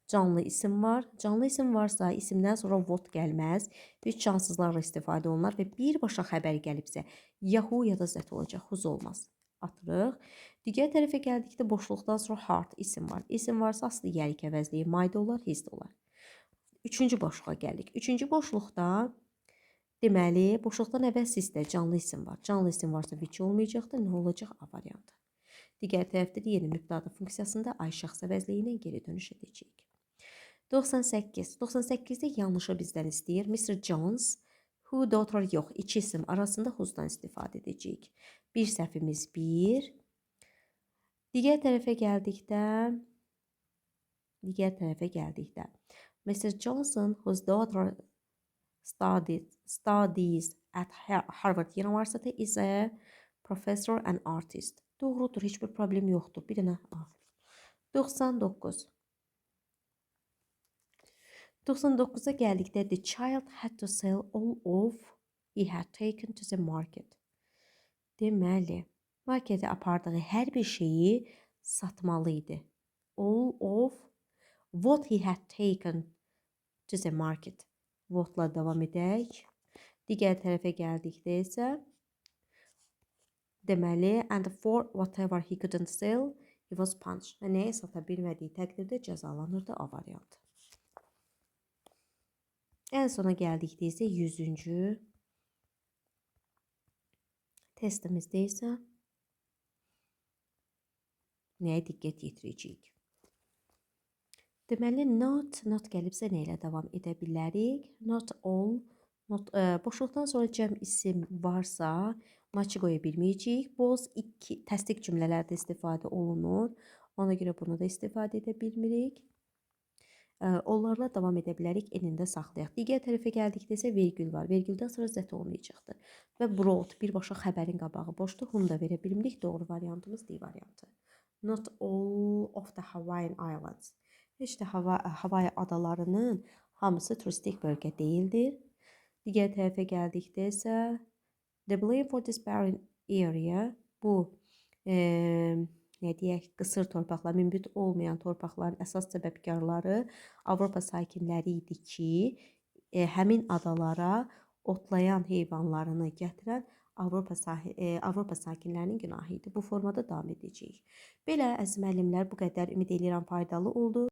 canlı isim var. Canlı isim varsa isimdən sonra what gəlməz. Bir cansızlarla istifadə olunar və birbaşa xəbər gəlibsə ya who ya da that olacaq. Whose olmaz. Atırıq. Digər tərəfə gəldikdə boşluqdan sonra heart isim var. İsim varsa aslı yəlik əvəzliyi my da olar, his də olar. Üçüncü boşluğa gəldik. Üçüncü boşluqda deməli boşluqdan əvvəl sizdə canlı isim var. Canlı isim varsa which olmayacaqdır. Nə olacaq? A variantı. Digər tərəfdə də yeni mübtəda funksiyasında ay şəxs əvəzliyi ilə geri dönüş edəcəyik. 98. 98-də yanlışı bizdən istəyir. Mr. Jones, who daughter yox, iki isim arasında who'dan istifadə edəcəyik. Bir səhvimiz 1. Digər tərəfə gəldikdə, Mr. Johnson, whose daughter studies at Harvard University, is a professor and artist. Doğrudur, heç bir problem yoxdur. Bir dənə A. 99. 99-a gəldikdə the child had to sell all of he had taken to the market. Deməli, marketə apardığı hər bir şeyi satmalı idi. All of what he had taken to the market. What-la davam edək. Digər tərəfə gəldikdə isə deməli, and for whatever he couldn't sell, he was punished. Və nəyi sata bilmədiyi təqdirdə cəzalanırdı A variantı. Ən sona gəldikdə isə 100-cü testimizdə isə nəyə diqqət yetirəcəyik? Deməli, not gəlibsə nə ilə davam edə bilərik? Not all, not, boşluqdan sonra cəm isim varsa, maçı qoya bilməyəcəyik. Both iki təsdiq cümlələrdə istifadə olunur. Ona görə bunu da istifadə edə bilmirik. Onlarla davam edə bilərik, enində saxlayaq. Digər tərəfə gəldikdə isə vergül var. Vergüldən sonra zət olmayacaqdır. Və brought birbaşa xəbərin qabağı boşdur. Bunu da verə bilmirik. Doğru variantımız D variantı. Not all of the Hawaiian Islands. Heç də Hawaii adalarının hamısı turistik bölgə deyildir. Digər tərəfə gəldikdə isə the blame for this barren area Bu nə deyək, qısır torpaqlar, münbit olmayan torpaqların əsas səbəbkarları Avropa sakinləri idi ki, həmin adalara otlayan heyvanlarını gətirən Avropa sakinlərinin günahı idi. Bu formada davam edəcəyik. Belə, əziz müəllimlər, bu qədər, ümid eləyirəm faydalı oldu.